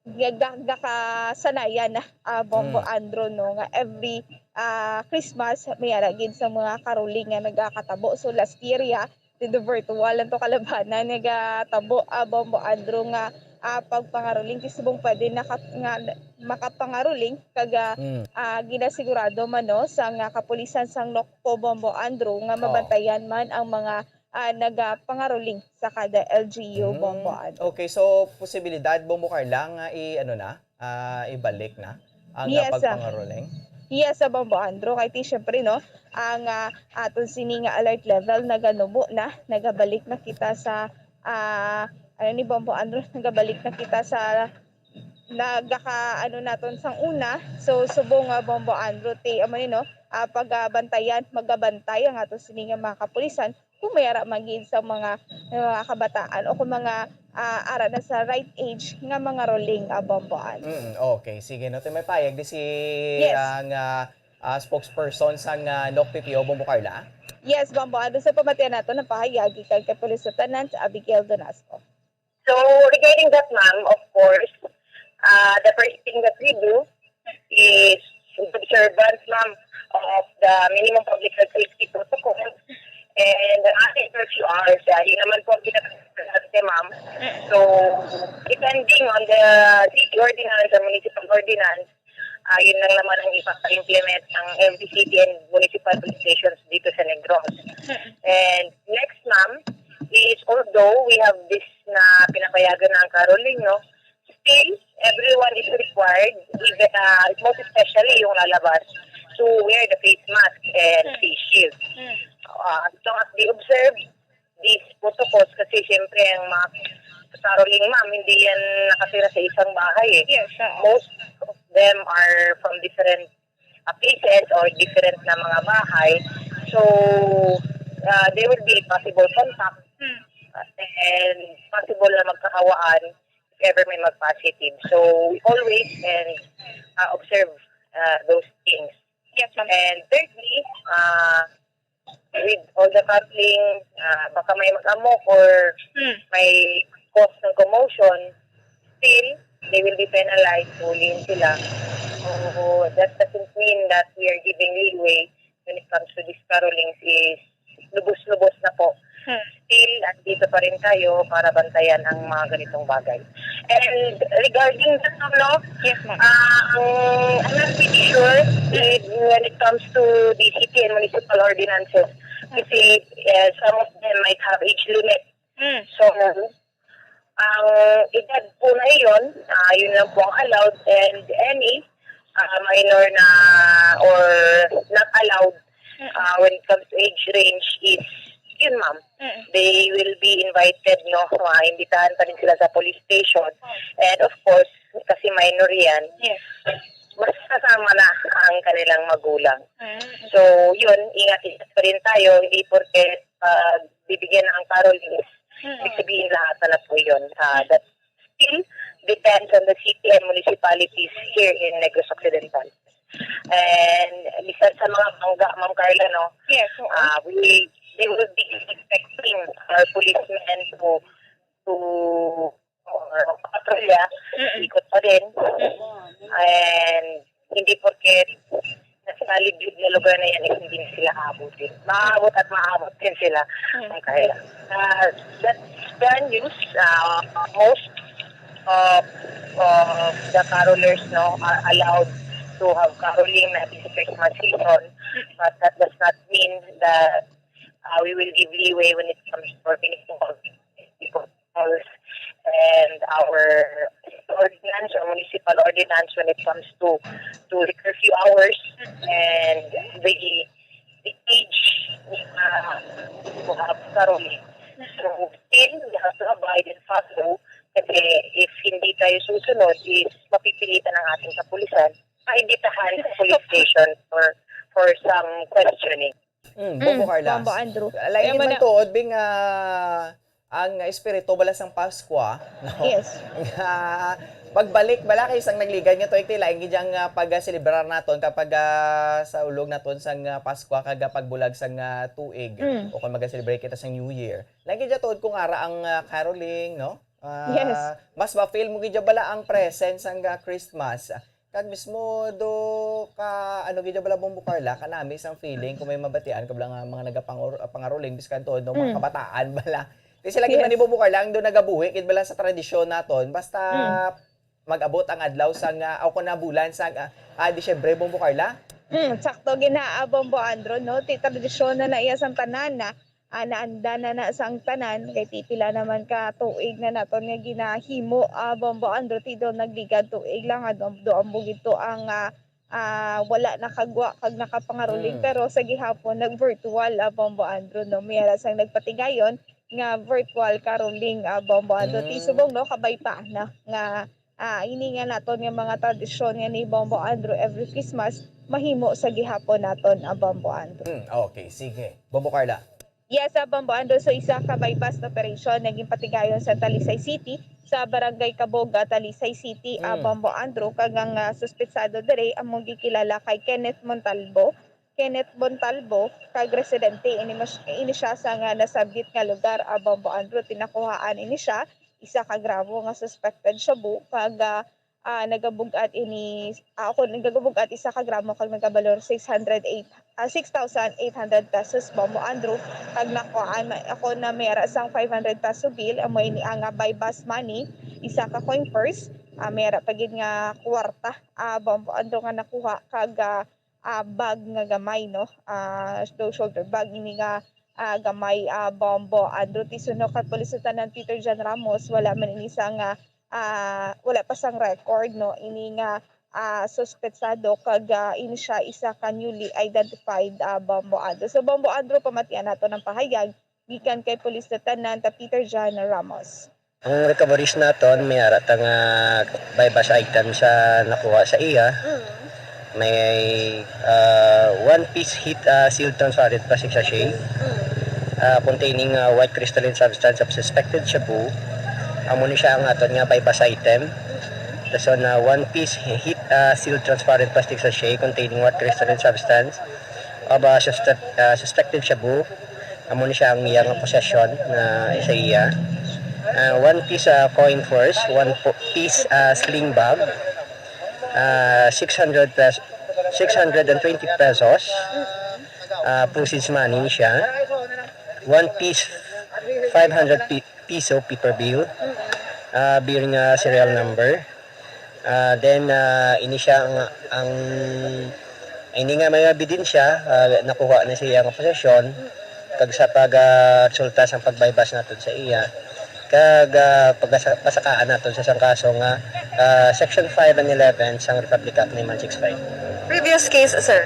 ga-, ga-, gakasanayan, ah, Bombo Mm. Andrew, no, nga every, ah, Christmas, may ara gid sa mga caroling nga nagakatabo. So, last year, ya, dito virtual lang to kalabanan, nagatabo, ah, Bombo Andrew nga, ah, pagpangaruling. Ti subong pwede naka-, nga makapangaruling, kag, ah, Mm. ah, ginasigurado man, no, sa nga kapulisan sang Nocpo, Bombo Andrew, nga Oh. mabantayan man ang mga ah, nagapangaruling sa kada L G U, Mm. Bombo Andrew. Okay, so posibilidad, Bombo Carla, nga i-, ano na, ah, ibalik na ang, ah, Yes, ah. pagpangaruling? Yes, ah, Bombo Andrew. Kay ti, syempre, no, ang, ah, aton sini nga alert level naganubo na, nagabalik na kita sa, ah, ano ni, Bombo Andrew, nagabalik na kita sa nagaka-, ano naton sang una. So, subong nga, Bombo Andrew, ti, amo ni, no, ah, pagabantayan, magabantay ang aton sini nga mga kapulisan kung may ara man gid sa mga, mga kabataan o kung mga, ah, ara na sa right age nga mangaruling, ah, Bombo Andrew. Mm, okay. Sige, no, ti may payag di si Yes. ang, ah, ah, spokesperson sang, ah, Nocpo P P O, Bombo Carla? Yes, Bombo Andrew. Sa pamatian nato, nagpahayag gikan kay Police Lieutenant Abigail Donasco. So, regarding that, ma'am, of course, uh, the first thing that we do is observance, ma'am, of the minimum public health safety protocol. And the other curfew hours, uh, yun naman po ang pinag-, ma'am. So, depending on the city ordinance or municipal ordinance, ah, yun lang naman ang ipapa-implement ng M P City and municipal police stations dito sa Negros. And next, ma'am, is although we have this na pinapayagan na ang caroling, no, still, everyone is required, even, ah, most especially yung lalabas, to wear the face mask and face shield. Ah, as long as they observe these protocols, kasi siyempre ang mga caroling, ma'am, hindi yan nakatira sa isang bahay eh. Yes, oo. Most of them are from different, ah, places or different na mga bahay. So, ah, there will be possible contact, ah, and possible na magkahawaan if ever may mag-positive. So, we always and, ah, observe, ah, those things. Yes, ma'am. And thirdly, ah, with all the coupling, ah, baka may mag-amok or may cause ng commotion, still, they will be penalized, hulihin sila. So, that doesn't mean that we are giving leeway when it comes to these carolings is lubos-lubos na po. Still, andito pa rin tayo para bantayan ang mga ganitong bagay. And regarding that, ma'am, no? Yes, ma'am. Ah, ang, I'm not pretty sure if when it comes to the city and municipal ordinances, kasi, eh, some of them might have age limit. Mm. So, ang edad po na iyon, ah, yun lang po ang allowed, and any, ah, minor na or not allowed, ah, when it comes to age range is, yun, ma'am, they will be invited, no? Maimbitahan pa rin sila sa police station. And of course, kasi minor yan, yes, mas kasama na ang kanilang magulang. Mm. So, yun, ingat-ingat pa rin tayo. Hindi porket, ah, bibigyan ng caroling is ibig sabihin lahat na po yun. Ah, that still depends on the city and municipalities here in Negros Occidental. And bisan sa mga bangga, Ma'am Carla, no? Yes, oo. Ah, we, they will be expecting our policemen to, to, uh, patrolya, ikot pa din. And hindi porket nasa libid na lugar na yan, eh, hindi na sila aabutin. Maabot at maabot din sila. Mm. Okay. Uh, that's the news. Uh, most of, of the carolers, no, are allowed to have caroling na this Christmas season, but that does not mean that, uh, we will give leeway when it comes for meaningful people calls and our ordinance or municipal ordinance when it comes to, to the curfew hours and the, the age, uh, to have caroling. So, still, we have to abide and follow kasi if hindi tayo susunod, is mapipilitan ng ating kapulisan, maimbitahan sa police station for, for some questioning. Mm, Bombo Mm, Carla. Bombo Andrew. Lain Kaya gid man man na- tuod, Bing, ah, ang espiritu bala sang Paskwa, no? Yes. Nga pagbalik bala kay sang nagligad nga tuig, ti lain gid ang, ah, pagselebrar naton kapag, ah, sa ulog naton sang, ah, Paskwa kag, ah, pagbulag sang, ah, tuig, Mm. o kung mag-celebrate kita sang New Year. Lain gid tuod kung ara ang, ah, caroling, no? Ah, Yes. Mas ma-feel mo gid bala ang presence sang, ah, Christmas. Kag mismo do ka, ano gid bala, Bombo Carla, kanami sang feeling kung may mabatian ka bala nga mga nagapangur-, pangaruling, biskan tuod no, mga Mm. kabataan bala. Ti sila gid man ni Yes. Bombo Carla ang do nagabuhi gid bala sa tradisyon naton. Basta Mm. mag-abot ang adlaw sang, ah, o kun na bulan sang, ah, ah, Disyembre, Bombo Carla. Mm, sakto gid na, ah, Bombo Andro, no? Ti tradisyon na na iya sang tanan na ah, naanda na na sang tanan, kay ti pila naman ka tuig na naton nga ginahimo, ah, Bombo Andro, ti do nagligad tuig lang, ah, do, do ambo gid to ang, ah, ah, wala nakagwa kag nakapangaruling, Mm. pero sa gihapon nag-virtual, ah, Bombo Andro, no? May ara sang nagpatigayon nga virtual caroling, ah, Bombo Andro. Ti Mm. subong, no, kabay pa na nga ah, ini nga naton nga mga tradisyon nga ni Bombo Andrew every Christmas, mahimo sa gihapon naton, ah, Bombo Andrew. Hmm, okay, sige. Bombo Carla. Yes, ah, Bombo Andrew, so isa ka buy-bust operation nga ginpatigayon sa Talisay City, sa Barangay Kaboga, Talisay City, ah, Hmm. Bombo Andrew, kag ang, ah, suspetsado diri amo gikilala kay Kenneth Montalbo. Kenneth Montalbo, kag residente ini mas-, ini siya sa nga nasabit nga lugar, ah, Bombo Andrew, tinakuhaan ini siya isa ka gramo nga suspected shabu, kag, ah, ah, nagabug-at ini, ah, ako, nagabug-at isa ka gramo kag nagabalor six hundred eight, ah, six thousand eight hundred pesos, Bombo Andrew, kag nakuhaan ma-, ako na may ara sang five hundred peso bill, amo ini ang, ah, buy bust money, isa ka coin purse, ah, may ara pa gid nga kwarta, ah, Bombo Andrew, nga nakuha, kag, ah, ah, bag nga gamay, no? Ah, daw shoulder bag ini nga, ah, gamay, ah, Bombo Andrew. Ti suno kay Police Lieutenant Peter John Ramos, wala man ini sang, ah, ah, wala pa sang record, no, ini nga, ah, suspetsado kag, ah, ini siya isa ka newly identified, ah, Bombo Andrew. So, Bombo Andrew, pamatian nato ng pahayag gikan kay Police Lieutenant Peter John Ramos. Ang recoveries naton, may ara ta nga buy-bust item sa nakuha sa iya. Mm. May, ah, one piece heat, ah, sealed transparent plastic sachet, Mm. ah, containing, ah, white crystalline substance of suspected shabu. Amo ni siya ang aton nga buy-bust item. Mm. Tapos na one piece heat, ah, sealed transparent plastic sachet containing white crystalline substance of, ah, suspect-, ah, suspected shabu. Amo ni siya ang iya nga possession na sa iya. Ah, one piece, ah, coin purse, one po-, piece, ah, sling bag, ah, six hundred pes-, six hundred and twenty pesos. Ah, proceeds money ni siya. One piece, five hundred pi-, piso paper bill, ah, bearing, ah, serial number. Ah, then, ah, ini siya ang, ang, ini nga mga ebidensya, ah, nakuha na siya nga posesyon, kag sa pag, ah, resulta sang pag-buy-bust naton sa iya, kag, ah, pagasa-, pasakaan naton sa isang kaso nga, ah, Section five and eleven sang Republic Act nine one six five. Previous case, sir?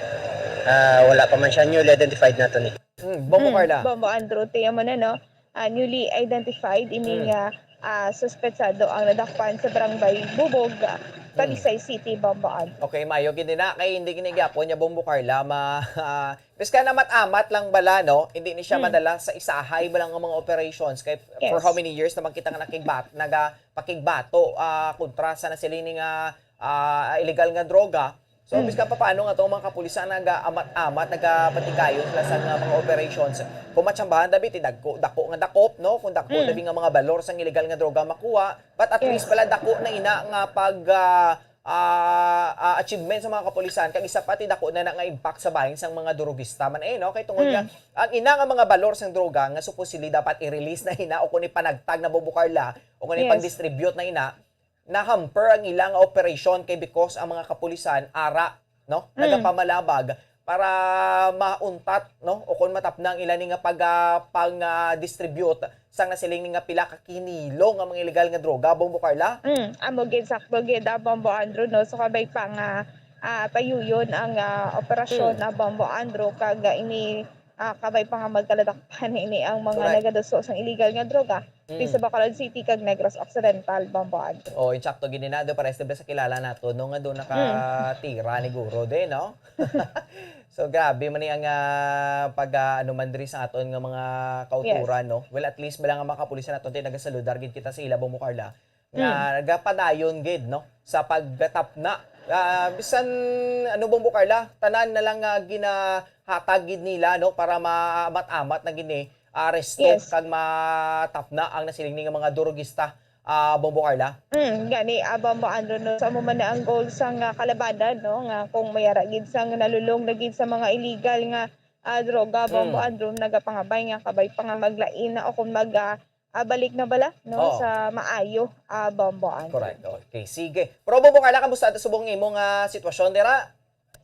Ah, wala pa man siya, newly identified naton ni. Mm, Bombo Mm, Carla. Bombo Andrew, tiyan mo na, no? Ah, newly identified, ini Mm. nga, ah, suspetsado ang nadakpan sa Barangay Bubog, ah, Mm. Talisay City, Bombo Andrew. Okay, mayo gid na kay hindi gini gyapon niya Bombo Carla ma-, ah, piska na mat-amat lang bala, no? Hindi ni siya Mm. madala sa isahay bala nga mga operations kay for Yes. how many years naman kita nga nakigbat-, naga-, pakigbato, ah, kontra sa nasiling ni nga, ah, illegal nga droga. So, Mm. bisan pa paano nga tong mga kapulisan nagaamat-amat, nagapatigayon sila sa nga mga operations. Kung matsambahan, dabi, ti dagko, dako nga dakop, no? Kung dako, Mm. dabi nga mga balor sang illegal nga droga makuha, but at least Yes. pala dako na ina nga pag, ah, ah, ah, achievement sa mga kapulisan, kag isa pa, ti dako na na nga impact sa bahin sang mga drogista man, eh, no? Kay tungod nga, Mm. ang ina nga mga balor sang droga nga supposedly dapat i-release na ina o kung ipanagtag na, Bombo Carla, o kung Yes. ipag-distribute na ina, na-hamper ang ila nga operasyon kay because ang mga kapulisan ara, no, Mm. nagapamalabag para mauntat, no, o kon matapna ang ila ni nga pag, ah, pang, ah, distribute sang nasiling ni nga pila ka kinilo nga mga illegal nga droga, Bombo Carla? Mm, amo gid, sakto gid, ah, Bombo Andrew, no? So, kabay pa nga, ah, payuyon ang, ah, operasyon Mm. na Bombo Andrew, kag, ah, ini ah, kabay pa nga magkaladakpan ini ang mga Correct. nagaduso sang illegal nga droga Mm. sa Bacolod City kag Negros Occidental, Bombo Andrew. Oh, insakto gid ni na, do, pares diba sa kilala nato, no, nga do Mm. nakatira ni Guro din, no? So, grabe man ni ang, ah, pag, ah, ano man diri sa aton nga mga kauturan, Yes. no? Well, at least bala nga mga kapulisan naton, ti nagasaludar gid kita sa ila, Bombo Carla. nga Mm. nagapadayon gid, no, sa pagtapna. Ah, bisan ano, Bombo Carla, tanan na lang nga ginahatag gid nila, no, para maamat-amat na gid ni aresto Yes. kag matapna ang nasiling ni nga mga durugista, ah, Bombo Carla. Mm, gani, ah, Bombo Andrew, no, sa amo man na ang goal sang, ah, kalabanan, no, nga kung may ara gid sang nalulong na gid sa mga illegal nga, ah, droga, Bombo Mm. Andrew, nagapangabay nga kabay pa nga maglain na o kung mag, ah, ah, balik na bala, no, Oo. sa maayo, ah, Bombo Andrew. Correct. Okay, sige. Pero Bombo Carla, kamusta ato subong imong, ah, sitwasyon dira?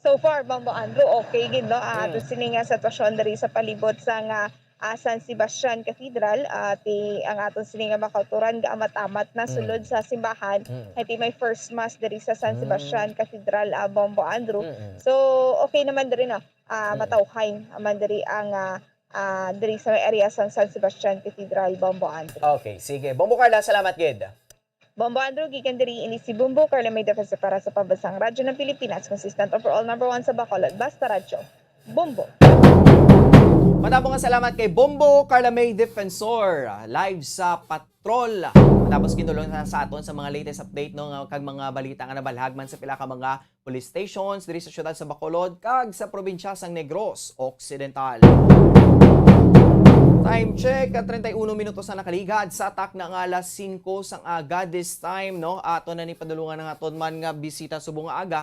So far, Bombo Andrew, okay gid, no? Ah, Mm. ato sini nga sitwasyon diri sa palibot sa nga, ah, San Sebastian Cathedral, ah, ti ang aton sini nga makauturan gaamat-amat na Mm. sulod sa simbahan. Mm. Kay ti may first mass diri sa San Mm. Sebastian Cathedral, ah, Bombo Andrew. Mm-mm. So, okay naman diri, no? Ah, Mm. matawhay man diri ang, ah, ah, diri sa may area sang San Sebastian Cathedral, Bombo Andrew. Okay, sige. Bombo Carla, salamat gid. Bombo Andrew, gikan diri ini si Bombo Carla May Defensor para sa Pambansang Radyo ng Pilipinas, consistent overall number one sa Bacolod. Basta Radyo, Bombo. Madamo nga salamat kay Bombo Carla May Defensor, live sa Patrol. Tapos kinulong na sa aton sa mga latest update, no, nga kag mga balita nga nabalhag man sa pila ka mga police stations diri sa siyudad sa Bacolod kag sa probinsya sang Negros Occidental. Time check, treinta y uno minutos na nakaligad sa takna nga alas singko sang aga this time, no? Ato na ni padulungan ang aton man nga bisita subong nga aga.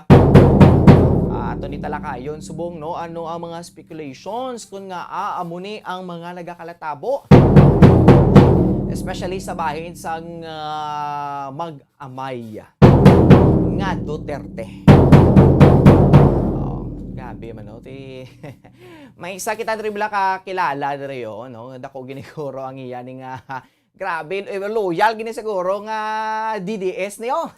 Ato ni talakayon subong, no? Ano ang mga speculations kun nga, ah, amo ni ang mga nagakalatabo? Especially sa bahin sang, ah, mag amay nga Duterte. Oh, grabe man, no? Ti-, may isa kita diri bala ka kilala diri, oh, no? Dako giniguro ang iya ni nga Grabe, eh, loyal gini siguro nga D D S niyo.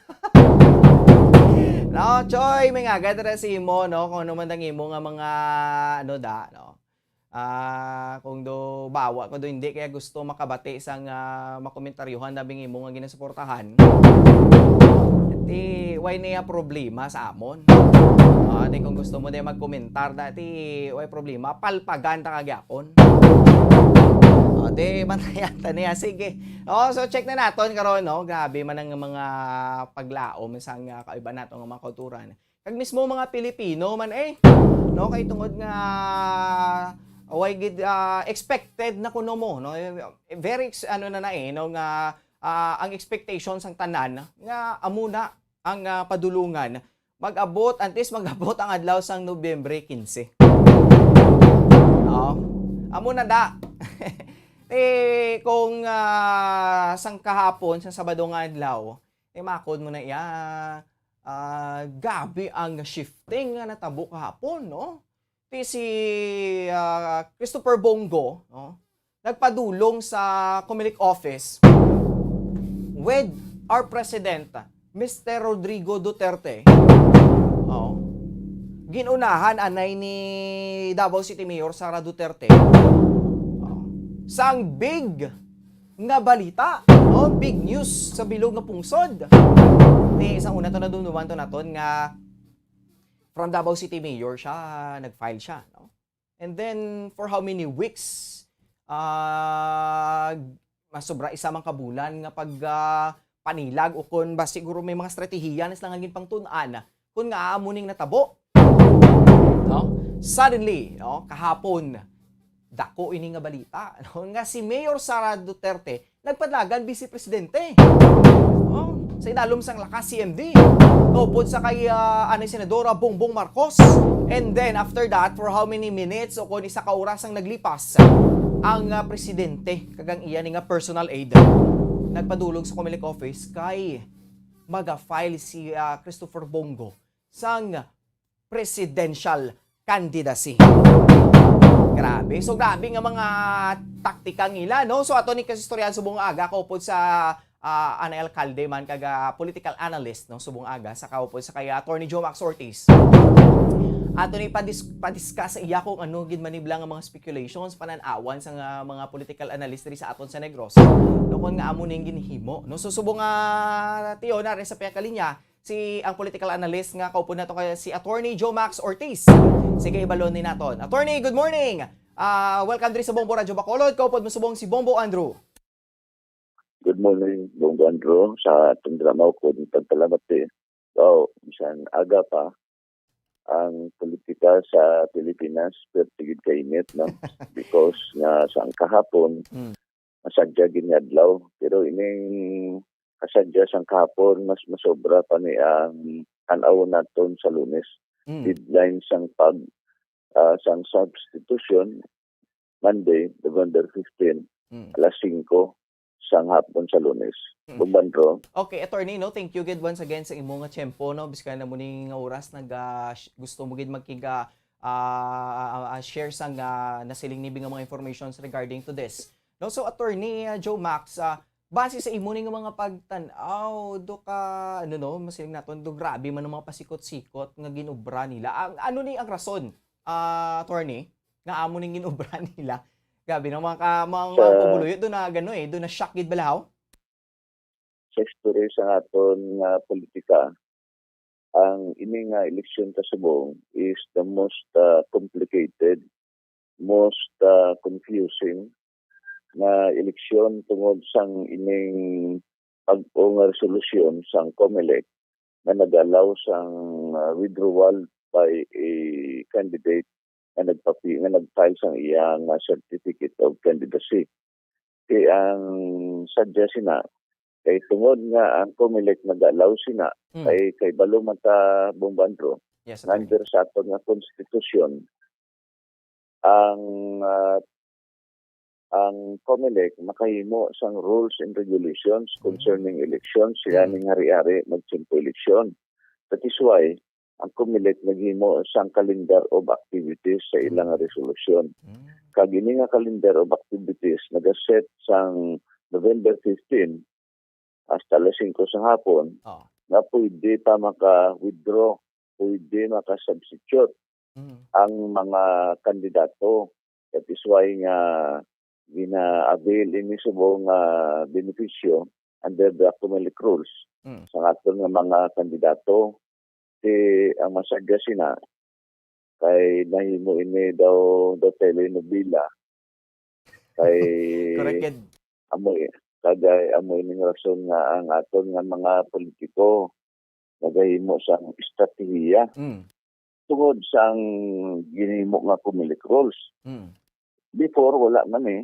No, Choy, may nga agad ra sa imo, no, kung ano man ang imo nga mga, ano da, no. Ah, kung do bawa ko do hindi kaya gusto makabati sang, ah, makomentaryohan, dabi nga imo nga ginasuportahan. Ti, way niya problema sa amon? Ah, di kung gusto mo di magkomentar, da, ti, way problema, palpagan ta ka gyapon. Ah, di, mantayan ta niya. Sige. Oh, so check na naton karon, no? Grabe man ang mga paglaom sang, ah, kaiba nato nga mga kultura. Kag mismo mga Pilipino man, eh, no? Kay tungod nga, way gid, ah, expected na kuno mo, no? Eh, very ex-, ano na na, eh, no? Nga, ah, ang expectation sang tanan nga amo na ang, ah, padulungan. Mag-abot, at least mag-abot ang adlaw sang Nobyembre quince. No? Amo na da. Eh, kung, ah, sang kahapon, sa Sabado nga adlaw, eh, makon mo na iya, ah, gabi ang shifting nga natabo kahapon, no? Ti si, ah, Christopher Bong Go, no? Nagpadulong sa Comelec office with our President, Mister Rodrigo Duterte. Oh. Ginunahan anay ni Davao City Mayor Sara Duterte. Oh. Sang big nga balita, no? Big news sa bilog nga pungsod. Ti, sang una to nadumduman to naton nga from Davao City Mayor siya, nag-file siya, no? And then, for how many weeks, ah, masobra isa man ka bulan nga pag, ah, panilag o kon ba siguro may mga estratehiya na sila nga ginpangtun-an kun nga amo ning natabo, no? Suddenly, no, kahapon, dako ini nga balita, no, nga si Mayor Sara Duterte nagpadlagan Vice Presidente, no, sa idalom sang lakas C M D, upod sa kay, ah, anay Senadora Bongbong Marcos. And then, after that, for how many minutes o kon isa ka oras ang naglipas, ang, ah, presidente kag ang iya ni nga personal aide nagpadulong sa Comelec office kay maga-file si, ah, Christopher Bong Go sang presidential candidacy. Grabe. So, grabe nga mga taktika nila, no? So, ato ni kasistoryahan subong aga kaupod sa, ah, anay alkalde man kag, ah, political analyst, no? Subong aga sa kaupod sa kay Attorney Joe Max Ortiz. Ato ni padis-, padiscuss sa iya kung ano gid manibla nga mga speculations, panan-awan sa nga mga political analyst diri sa aton sa Negros. No, kung nga amo ning ginhimo, no? So, subong nga, Tio, na sa pihak ka linya, si ang political analyst nga kaupod nato kay si Attorney Joe Max Ortiz. Sige, ibalon ni naton. Attorney, good morning. Ah, welcome diri sa Bombo Radyo Bacolod. Kaupod mo subong si Bombo Andrew. Good morning, Bombo Andrew, sa atong drama ko, pagpalamat eh. So, bisan aga pa, ang politika sa Pilipinas, pero tigid kainit, no? Because nga sa ang kahapon, Mm. masadya gid nga adlaw. Pero ining kasadya sang kahapon, mas masobra pa ni ang tan-aw naton sa Lunes. Mm. Deadline sang pag, ah, sang substitution, Monday, November fifteen, Mm. alas singko sang hapon sa Lunes. Mm. Bombo Andrew. Okay, attorney, no, thank you gid once again sa imo nga tiyempo, no, biskan na mo ni nga oras nag, ah, sh-, gusto mo gid magkiga, ah, ah, ah, share sang, ah, nasiling ni nga mga informations regarding to this. No, so attorney, ah, Joe Max, ah, base sa imo ni nga mga pagtan-aw, do ka, ano, no, masiling naton, do grabe man ang mga pasikot-sikot nga ginobra nila. Ang, ano ni ang rason, ah, attorney, nga amo ning ginobra nila? Grabe, no, mga ka-, mga, mga Sa pumuluyo, do na gano eh, do na shock gid balahaw? Sa istorya sa aton nga politika, ang ini nga eleksyon kasubong is the most, ah, complicated, most, ah, confusing nga eleksyon tungod sang ining bag-o nga resolusyon sang Comelec nga nag-allow sang, ah, withdrawal by a candidate nga nagpapi-, nga nag-file sang iyang, ah, certificate of candidacy. Kay ang sadya sina, kay tungod nga ang Comelec nag-allow sina, Mm. kay, kay balo man ta, Bombo Andrew, Yes, nga attorney. under sa aton nga konstitusyon, ang, ah, ang Comelec makahimo sang rules and regulations Mm. concerning elections, sila Mm. ning hari-hari magtiyempo eleksyon. That is why ang Comelec naghimo sang calendar of activities sa ilang Mm. resolusyon. Mm. Kag ini nga calendar of activities nagaset sang November fifteen, hasta alas singko sa hapon, Oo. nga pwede pa maka-withdraw, pwede maka-substitute Mm. ang mga kandidato. That is why nga gina-avail ini subong nga benepisyo under the Comelec rules Mm. sa aton nga mga kandidato. Ti ang masadya sina, kay nahimo ini daw, daw telenovela. Kay Correct gid. amo i-, kagay amo ining rason nga ang aton nga mga politiko nagahimo sang estratehiya Mm. tungod sang ginhimo nga Comelec rules. Mm. Before, wala man eh.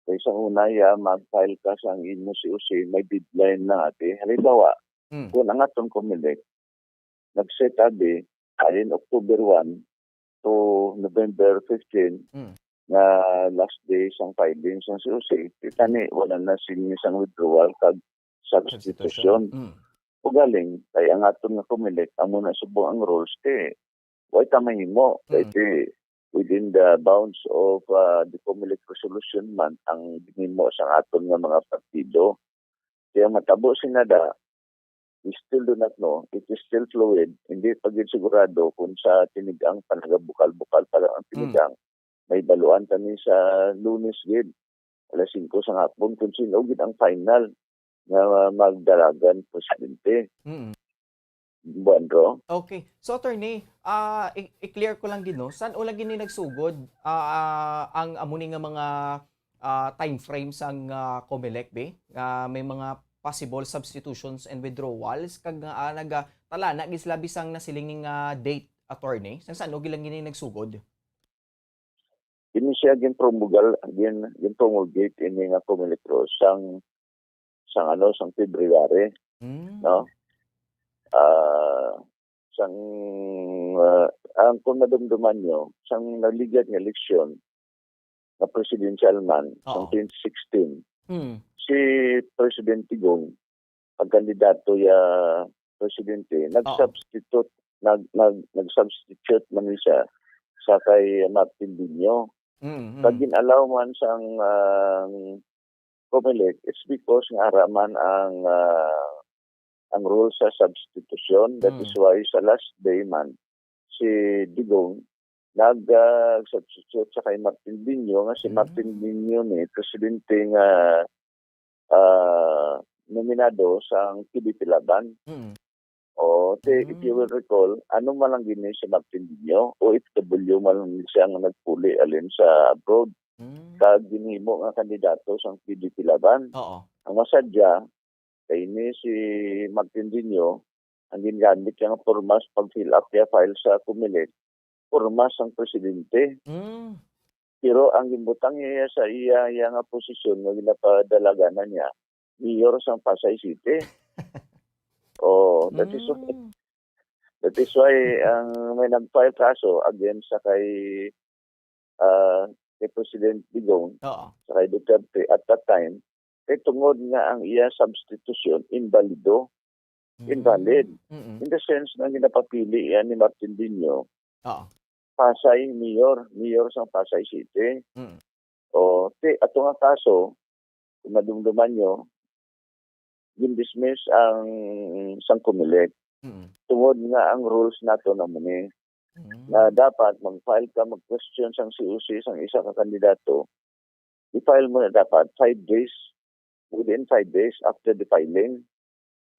Kay sa una, ya, mag-file ka sang imo C O C, may deadline na ati. Halimbawa, Mm. kung ang aton Comelec, nag-set abi, halin October one to November fifteen, Mm. nga last day sang filing sang C O C, kita ni, wala na sini sang withdrawal kag Substitution. substitution. Mm. Ugaling, kay ang aton nga Comelec, amo na subong ang rules, kay, wa ta mahimo. Kay Mm. ti, within the bounds of, ah, the Comelec resolution man, ang ginhimo sang aton nga mga partido. Kaya matabo sina da, we still do not know. It is still fluid. Hindi pa gid sigurado kung sa tinigang pa nagabukal-bukal pa lang ang Mm. tinigang. May baluan kami sa Lunes gid, alas singko sa hapon, kung sino gid ang final nga magdalagan presidente. Mm. Buwan, Ro. Okay. So, attorney, ah, i-, i-clear ko lang gid, no? San-o lagi ni nagsugod, ah, ang amo ni nga mga, ah, time frame sang, ah, Comelec, be? Nga may mga possible substitutions and withdrawals, kag nga, ah, naga-, talana gid sila bisang nasiling nga date, attorney? Sang san-o gid lang gid ni nagsugod? Ini siya ginpromulgal-, gin-, ginpromulgate ini nga Comelec rules sang, sang ano, sang February, Mm. no? Ah, sang, ah, ang kung madumduman nyo, sang nagligad nga eleksyon, nga presidential man, sang Oo. twenty sixteen, Mm. si President Digong, ang kandidato ya presidente, Oo. nag-substitute, nag-, nag-, nag-substitute man ni siya sa kay Martin Binyo. Mm, Pag mm. gin-allow man sang, ah, Comelec, it's because nga ara man ang, ah, ang rule sa substitution. That is Mm. why sa last day man, si Digong nag, ah, substitute sa kay Martin Binyo, nga si Mm. Martin Binyo ni presidente nga, ah, nominado sang P D P Laban. Mm. O, ti-, if you Mm. will recall, ano man lang gini si Martin Binyo, O F W man lang siya nga nagpuli alin sa abroad. Mm. Kag ginhimo nga kandidato sang P D P Laban. Oo. Ang masadya, kay ini si Martin Binyo, ang gingamit niya nga pormas pag-fill up niya file sa Comelec, pormas sang presidente. Mm. Pero ang ginbutang niya sa iya, iya nga posisyon nga ginapadalaganan niya, mayor sang Pasay City. Oh, that is why, Mm. that is why ang may nag-file kaso against sa kay, ah, kay President Digong, Oo. sa kay Duterte at that time, kay tungod nga ang iya substitution invalido. Invalid. Mm. Mm-mm. In the sense nga ginapapili yan ni Martin Binyo, Oo. Pasay mayor, mayor sang Pasay City. Mm. O, ti, ato nga kaso, kung madumduman nyo, gin-dismiss ang sang Comelec. Mm. Tungod nga ang rules nato na muni, Mm. na dapat mag-file ka, mag-question sang C O C sang isa ka kandidato, i-file mo na dapat five days, within five days after the filing.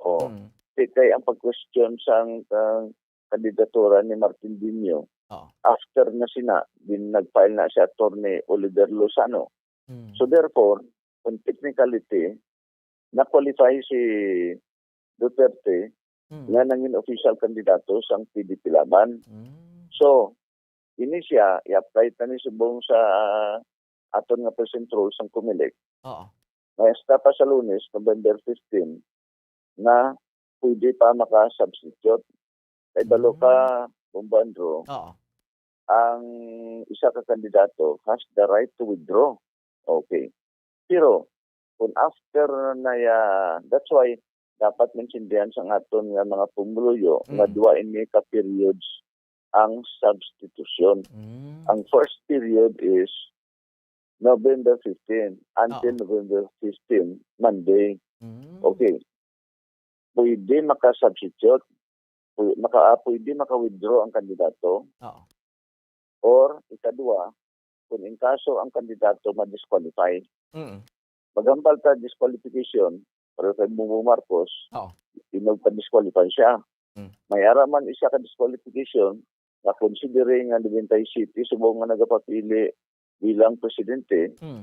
O, Mm. ti kay ang pag-question sang, ah, kandidatura ni Martin Binyo, Oo. after na sina, din nag-file na si Attorney Oliver Lozano. Mm. So therefore, kung technicality, na-qualify si Duterte Mm. nga nangin official kandidato sang P D P Laban. Mm. So, ini siya, i-apply ta ni subong sa aton nga present rule sang Comelec. Oo. Nga hasta pa sa Lunes, November fifteen, na pwede pa maka-substitute. Kay balo ka, Mm. Bombo Andrew, Oo. ang isa ka kandidato has the right to withdraw. Okay. Pero, kung after na ya, that's why dapat maintindihan sang aton nga mga pumuluyo nga Mm. duha ini ka periods ang substitution. Mm. Ang first period is November fifteen until Oo. November fifteen, Monday. Mm. Okay. Pwede maka-substitute, pw-, maka-, ah, pwede maka-withdraw ang kandidato. Oo. Or, ikadua, kung in kaso ang kandidato ma-disqualify. Mm. Maghambal ta disqualification, pero kay Bongbong Marcos, Oo. inogpa-disqualify siya. Mm. May ara man isa ka disqualification, na considering nga ninety-seven subong nga nagapapili bilang presidente, Mm.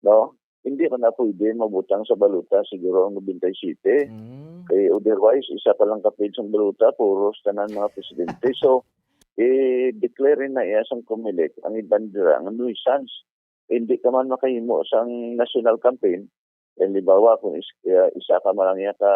no? Hindi man na pwede mabutang sa balota siguro ang ninety-seven. Mm. Eh, otherwise, isa pa lang ka page ang balota, puros tanan mga presidente. So, i-declare na iya sang Comelec ang iban dira nga nuisance. Hindi ka man makahimo sang national campaign. Halimbawa, kung is-, eh, isa ka man lang iya ka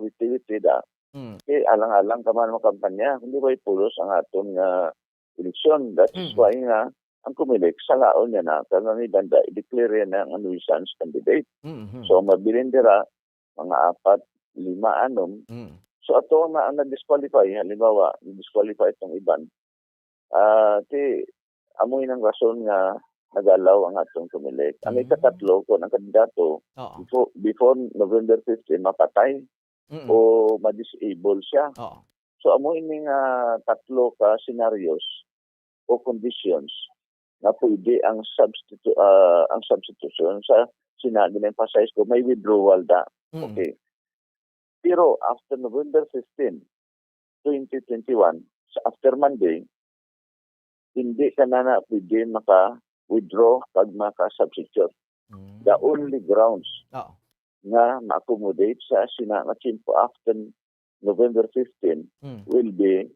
witi-witi da, Mm. eh, alang-alang ka man makampanya, kundi ba'y pulos ang aton nga eleksyon. That is Mm. why nga ang Comelec, salaon niya na, kaya nga ni Danda, i-declare niya na ang nuisance candidate. Mm-hmm. So, mabilin dira, mga apat, lima, anom. Mm. So, ato na ang na-disqualify, halimbawa, na-disqualify itong iban. Ah, ti, amo yun ang rason nga nag-allow ang atong Comelec. Ang Mm. ikakatlo, kung ang kandidato, Oo. before, before November fifteen, mapatay Mm. o ma-disable siya. Oo. So, amo ini nga tatlo ka scenarios o conditions na pwede ang substitu-, ah, ang substitution sa sina-, gina-emphasize ko, may withdrawal da. Mm. Okay. Pero after November fifteen, twenty twenty-one, sa after Monday, hindi ka na, na pwede maka-withdraw pag maka-substitute. Mm. The only grounds Oo. nga ma-accommodate sa sina nga tiyempo after November fifteen Mm. will be,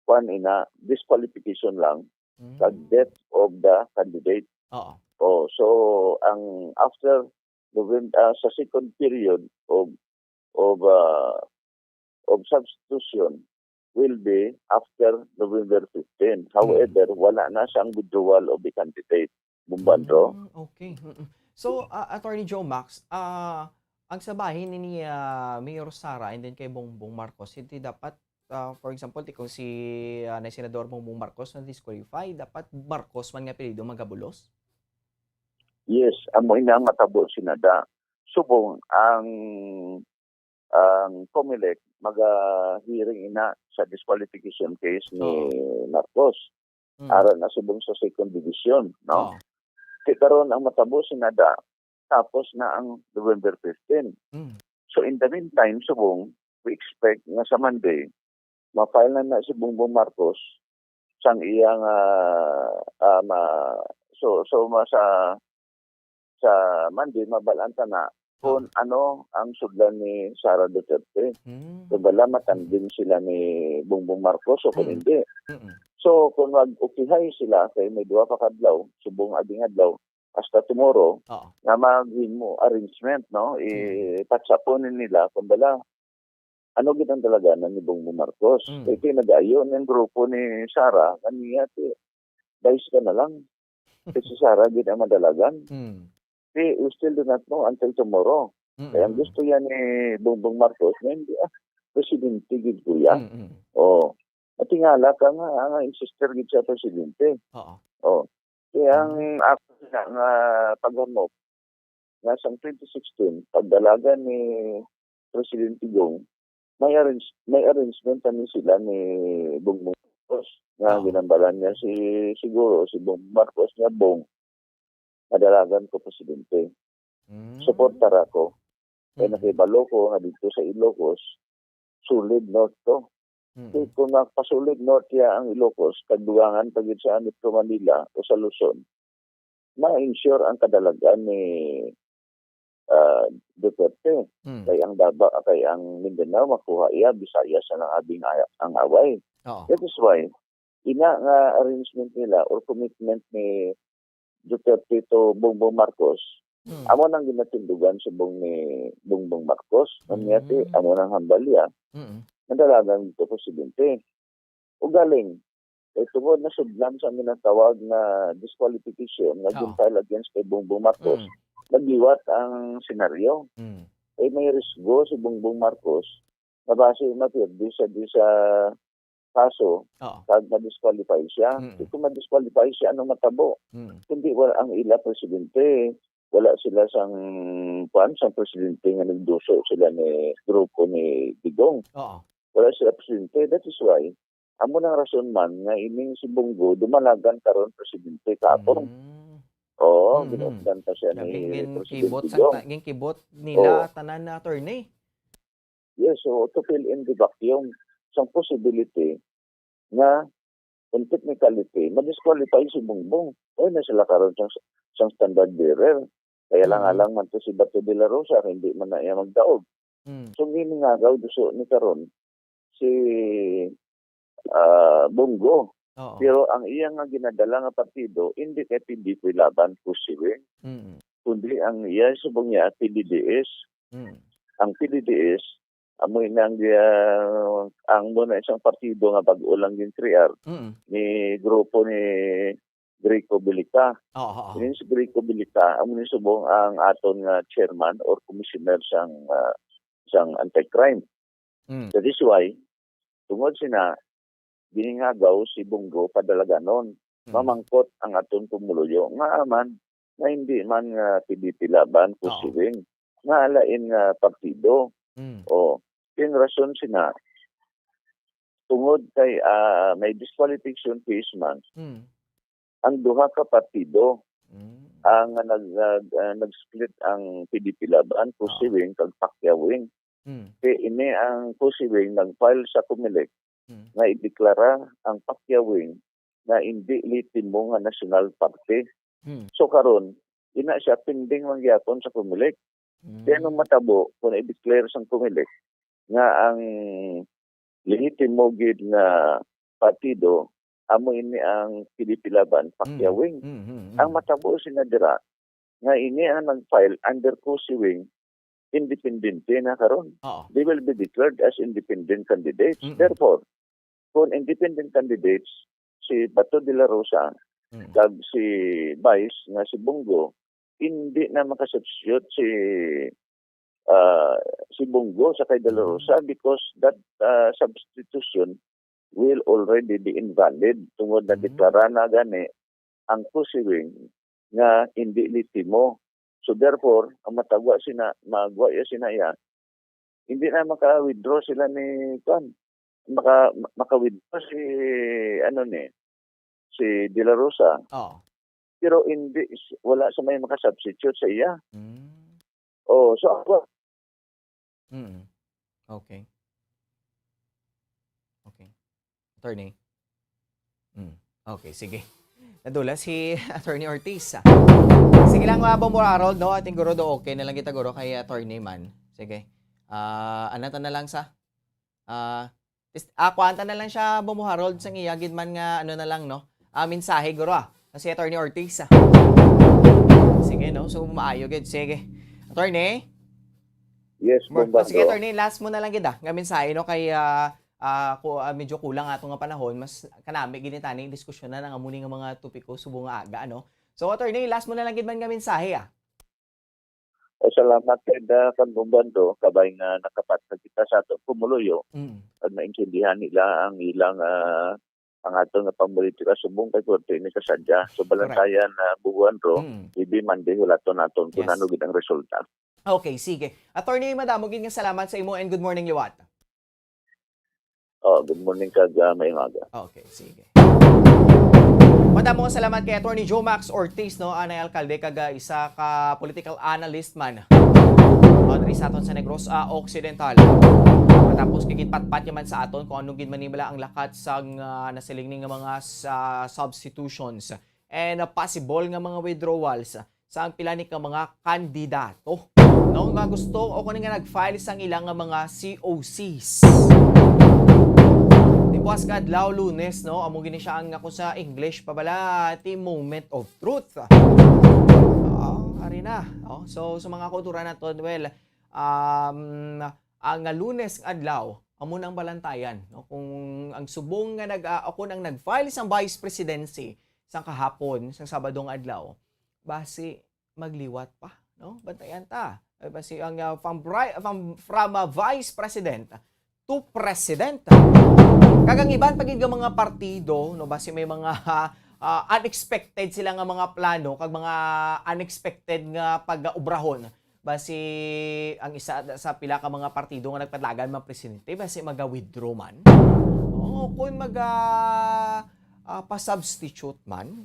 kwan ina, disqualification lang kag Mm. death of the candidate. Oo. Oh, so ang after November, ah, sa second period of, of, ah, of substitution will be after November fifteen. Mm. However, wala na sang withdrawal of the candidate. Bumbandro. Mm, okay. Mm-mm. So, ah, Attorney Joe Max, ah, ang sa bahin ni, ah, Mayor Sara and then kay Bongbong Marcos, hindi dapat, ah, for example, ti kung si, ah, na Senador Bongbong Marcos na disqualify, dapat Marcos man nga apelyido magabulos? Yes, amo ina ang matabo, Senada. Subong ang, ang Comelec maga-hearing ina sa disqualification case ni Oo. Marcos. Mm. Aron na subong sa second division, no? Oo. Kay karon ang matabo, Senada, tapos na ang November fifteen. Mm. So, in the meantime, subong, we expect nga sa Monday, ma-file na na si Bongbong Marcos sang iyang, ah, ah, ma-, so, so, ma-, sa, sa Monday, mabal-an ta na kung Oh. ano ang sudlan ni Sara Duterte. Hmm. Kung bala matandem sila ni Bongbong Marcos o kung Hmm. hindi. Mm-mm. So, kung mag-ukihay sila, kay may duha pa ka adlaw, subong aging adlaw, hasta tomorrow, Oo. nga maghimo arrangement, no? Hmm. I-patsaponin nila, kung bala, ano gid ang dalaganan ni Bongbong Marcos? Mm. Kay, kay nag-ayo ning grupo ni Sara, kaniya, ti, vice ka na lang. Kay si Sara gid ang madalagan. Mm. Ti, we still do not know until tomorrow. Mm, Kaya ang mm. gusto yan ni Bongbong Marcos, nga hindi, ah, presidente gid ko yan. Mm, mm. Oh. Matingala ka nga, nga insister gid siya presidente. Oo. Oh. Kaya ang Mm. ako nga, nga paghamok, nga sang twenty sixteen, pagdalagan ni Presidente Gong, may arrange-, may arrangement kami sila ni Bongbong Marcos, nga Oo. ginambalan niya si, siguro, si Bongbong Marcos nga, "Bong, madalagan ko presidente. Mm. Suportara ko." Kay Mm. nakibalo ko nga dito sa Ilocos, solid north to. Mm. Kay kung magpa-solid north ya ang Ilocos, kag dugangan pa gid sa Metro Manila o sa Luzon, ma-ensure ang kadalagan ni, ah, Duterte. Mm. Kay ang Davao, kay ang Mindanao, makuha iya, Visayas na lang abing ay-, ang away. Oo. That is why, ina nga arrangement nila or commitment ni Duterte to Bongbong Marcos, Mm. amo nang ginatindugan subong ni Bongbong Marcos. Ang niya ti, Mm. amo nang hambal niya, Mm. nadalagan to presidente. Ugaling, eh, tungod na sudlan sa ginatawag nga disqualification nga Oh. gin-file against kay Bongbong Marcos, Mm. nagliwat ang senaryo. Mm. Eh, may risgo si Bongbong Marcos na basi mapirdi sa, di sa kaso, Oo. Kag ma-disqualify siya. Mm. So, kung ma-disqualify siya, anong matabo? Mm. Kundi wala ang ila presidente. Wala sila sang, kuan, sang presidente nga nagduso sila ni grupo ni Digong. Oo. Wala sila presidente. That is why, amo nang rason man nga ining si Bong Go dumalagan karon presidente kahapon. Mm. Oo, Mhm. Ginuupdan pa siya ni Presidente Digong. Ginkibot sang ta-, ginkibot nila Oo. tanan na, attorney. Yes, so to fill in the vacuum, sang possibility nga, in technicality, ma-disqualify si Bongbong. Ay, na sila karon sang, sang standard bearer. Kaya lang Mm. alang man to si Bato de la Rosa, hindi man na iya magdaog. Mm. So, giningagaw duso ni karon si, ah, Bongo. Oo. Pero ang iya nga ginadala nga partido, hindi kay P D P Laban, Kusiwing, Mm. kundi ang iya subong niya, P D D S. Mm. Ang P D D S, amo ina ang, ah, ang muna isang partido nga bag-o lang gin-crear Mm. ni grupo ni Greco Belica. Oo, oo. Ini si Greco Belica, amo ni subong ang aton nga chairman or commissioner sang, ah, sang anti-crime. Mm. That is why, tungod sina, giningagaw si Bongo padalaganon. Mm. Mamangkot ang aton pumuluyo. Nga man, nga hindi man nga P D P Laban, Oo. Kusiwing, nga alain nga partido. Mm. O, yung rason sina, tungod kay, ah, may disqualification case man, Mm. ang duha ka partido Mm. ang nag-, nag-, ah, nag-split ang P D P Laban, Oo. Kusiwing, kag Pacquiao Wing. Mm. Kay ini ang Kusiwing nag-file sa Comelec Mm. nga ideklara ang Pacquiao Wing nga indi lehitimo nga national party. Mm. So karon, ina siya pending man gyapon sa Comelec. Kaya Mm. anong matabo kung i-declare sang Comelec nga ang lehitimo gid nga partido, amo ini ang P D P Laban, Pacquiao Mm. Wing. Mm, mm, mm. Ang matabo sina dira, nga ini ang nag-file under Kusiwing, independente na karon. Oo. They will be declared as independent candidates. Mm-mm. Therefore, kung independent candidates si Bato de la Rosa Mm. kag si Vice nga si Bongo, hindi na makasubstitute si, ah, si Bongo sa kay De La Mm. Rosa because that, ah, substitution will already be invalid tungod na Mm. deklara na gani ang Kusiwing nga hindi lehitimo. So therefore, ang matagwa sina, magwa iya sina iya, hindi na maka-withdraw sila ni, kuan, maka-, maka-withdraw si, ano ni, si De La Rosa. Oo. Pero hindi, wala sa may makasubstitute sa iya. Mm. Oh, so ako, Mm. Okay. Okay. Attorney? Mm. Okay, sige. Nadula si Attorney Ortiz. Sige lang, ah, Bombo Harold, no? Ating guro do, okay na lang kita, guro, kay Attorney man. Sige. Ah, anata na lang sa, ah, is-, ah, kuwanta na lang siya, Bombo Harold, sang iya gid man nga, ano na lang, no? Ah, mensahe, guro, ah. Kasi Attorney Ortiz, ah. Sige, no? So, maayo gid. Sige. Attorney? Yes, Mor-, Bombo, sige, Attorney, last mo na lang gid, ah, nga mensahe, no? Kay, ah, ah, ku-, ah, medyo kulang ato nga panahon, mas kanami gid ni tani diskusyunan ang amo ni nga mga topiko subong nga aga, ano? So, Attorney, last mo na lang gid man nga mensahe, ah. O, salamat kay da kang Bumbando, kabay nga nakapatag kita sa atong pumuluyo, Mm. at maintindihan nila ang ilang, ah, ang aton nga pamolitika subong kay korte ni kasadya. So, Correct. Balantayan, ah, Bumbando, Mm. Bibi Monday, hulaton naton kung Yes. ano gid ang resulta. Okay, sige. Attorney, madamo gid nga salamat sa imo and good morning liwat. Oh, good morning kag, ah, maayong aga. Okay, sige. Madamo nga salamat kay Attorney Joe Max Ortiz, no, anay alkalde kag, ah, isa ka political analyst man, ah, diri sa aton sa Negros, ah, Occidental. Matapos kay ginpatpat niya man sa aton kung ano gid man nila ang lakat sang, ah, nasiling ni nga mga sa substitutions and, ah, possible nga mga withdrawals sa ang pila ni ka mga kandidato, no, nga gusto o kung nga nag-file sang ilang nga mga C O Cs. Dibuas nga adlaw, Lunes, no, amo gini siya ang, kung sa English pa bala, the moment of truth. Oo, ari na. Oh, so, sa mga kauturan naton, well, um, ang Lunes nga adlaw, amo nang balantayan, no, kung ang subong nga nag-, ah, kung ang nag-file sang vice presidency sang kahapon, sang Sabado nga adlaw, basi magliwat pa, no? Bantayan ta. Ay, basi ang, ah, from bri-, from, from, ah, Vice President to President. Kag ang iban pa gid nga mga partido, no, basi may mga, ah, unexpected sila nga mga plano kag mga unexpected nga pag-ubrahon. Basi ang isa sa pila ka mga partido nga nagpadalagan man presidente, basi maga-withdraw man. Oo, kung maga, ah, pa-substitute man.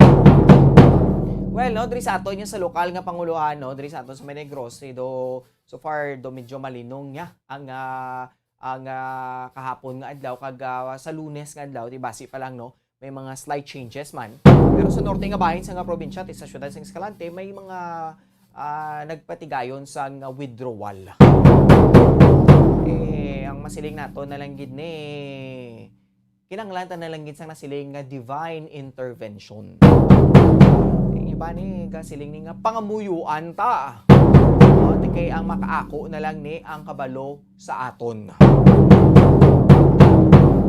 Well, no, diri sa aton, yung sa lokal nga pangulohan, no, diri sa aton sa May Negros, eh, do, so far, do medyo malinong niya ang, ah, ang, ah, kahapon nga adlaw, kag, ah, sa Lunes nga adlaw, di basi pa lang, no, may mga slight changes man. Pero sa norte nga bahin sa nga probinsya, ti sa siyudad sa Escalante, may mga, ah, nagpatigayon sa nga withdrawal. Eh, ang masiling nato na lang gid ni, kinahanglan ta na lang gid sang nasiling nga divine intervention. Ang iba ni kasiling ni nga pangamuyuan ta. O, ti kay ang makaako na lang ni ang kabalo sa aton.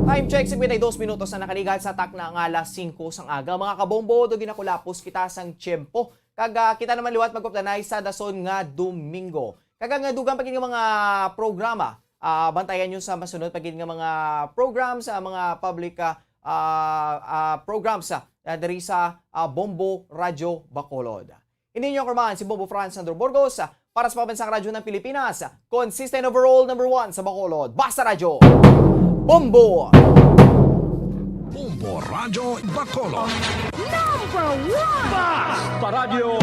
Time check, singkwenta y dos minutos na nakaligat sa takna nga alas singko sang aga. Mga kabombo, do ginakulapos kita sang tiyempo. Kag, ah, kita naman liwat magkupdanay sa dason nga Domingo. Kag ang dugang pa gid nga mga programa, ah, bantayan nyo sa masunod pa gid nga mga programs, sa mga public, ah, ah, ah, programs, ah, diri sa, ah, Bombo Radyo Bacolod. Ini inyo karuman si Bombo Franz Sandro Burgos, ah, para sa Pambansang Radyo ng Pilipinas, consistent overall number one sa Bacolod. Basta Radyo, Bombo! Bombo Radyo Bacolod. Number one! Basta Radyo!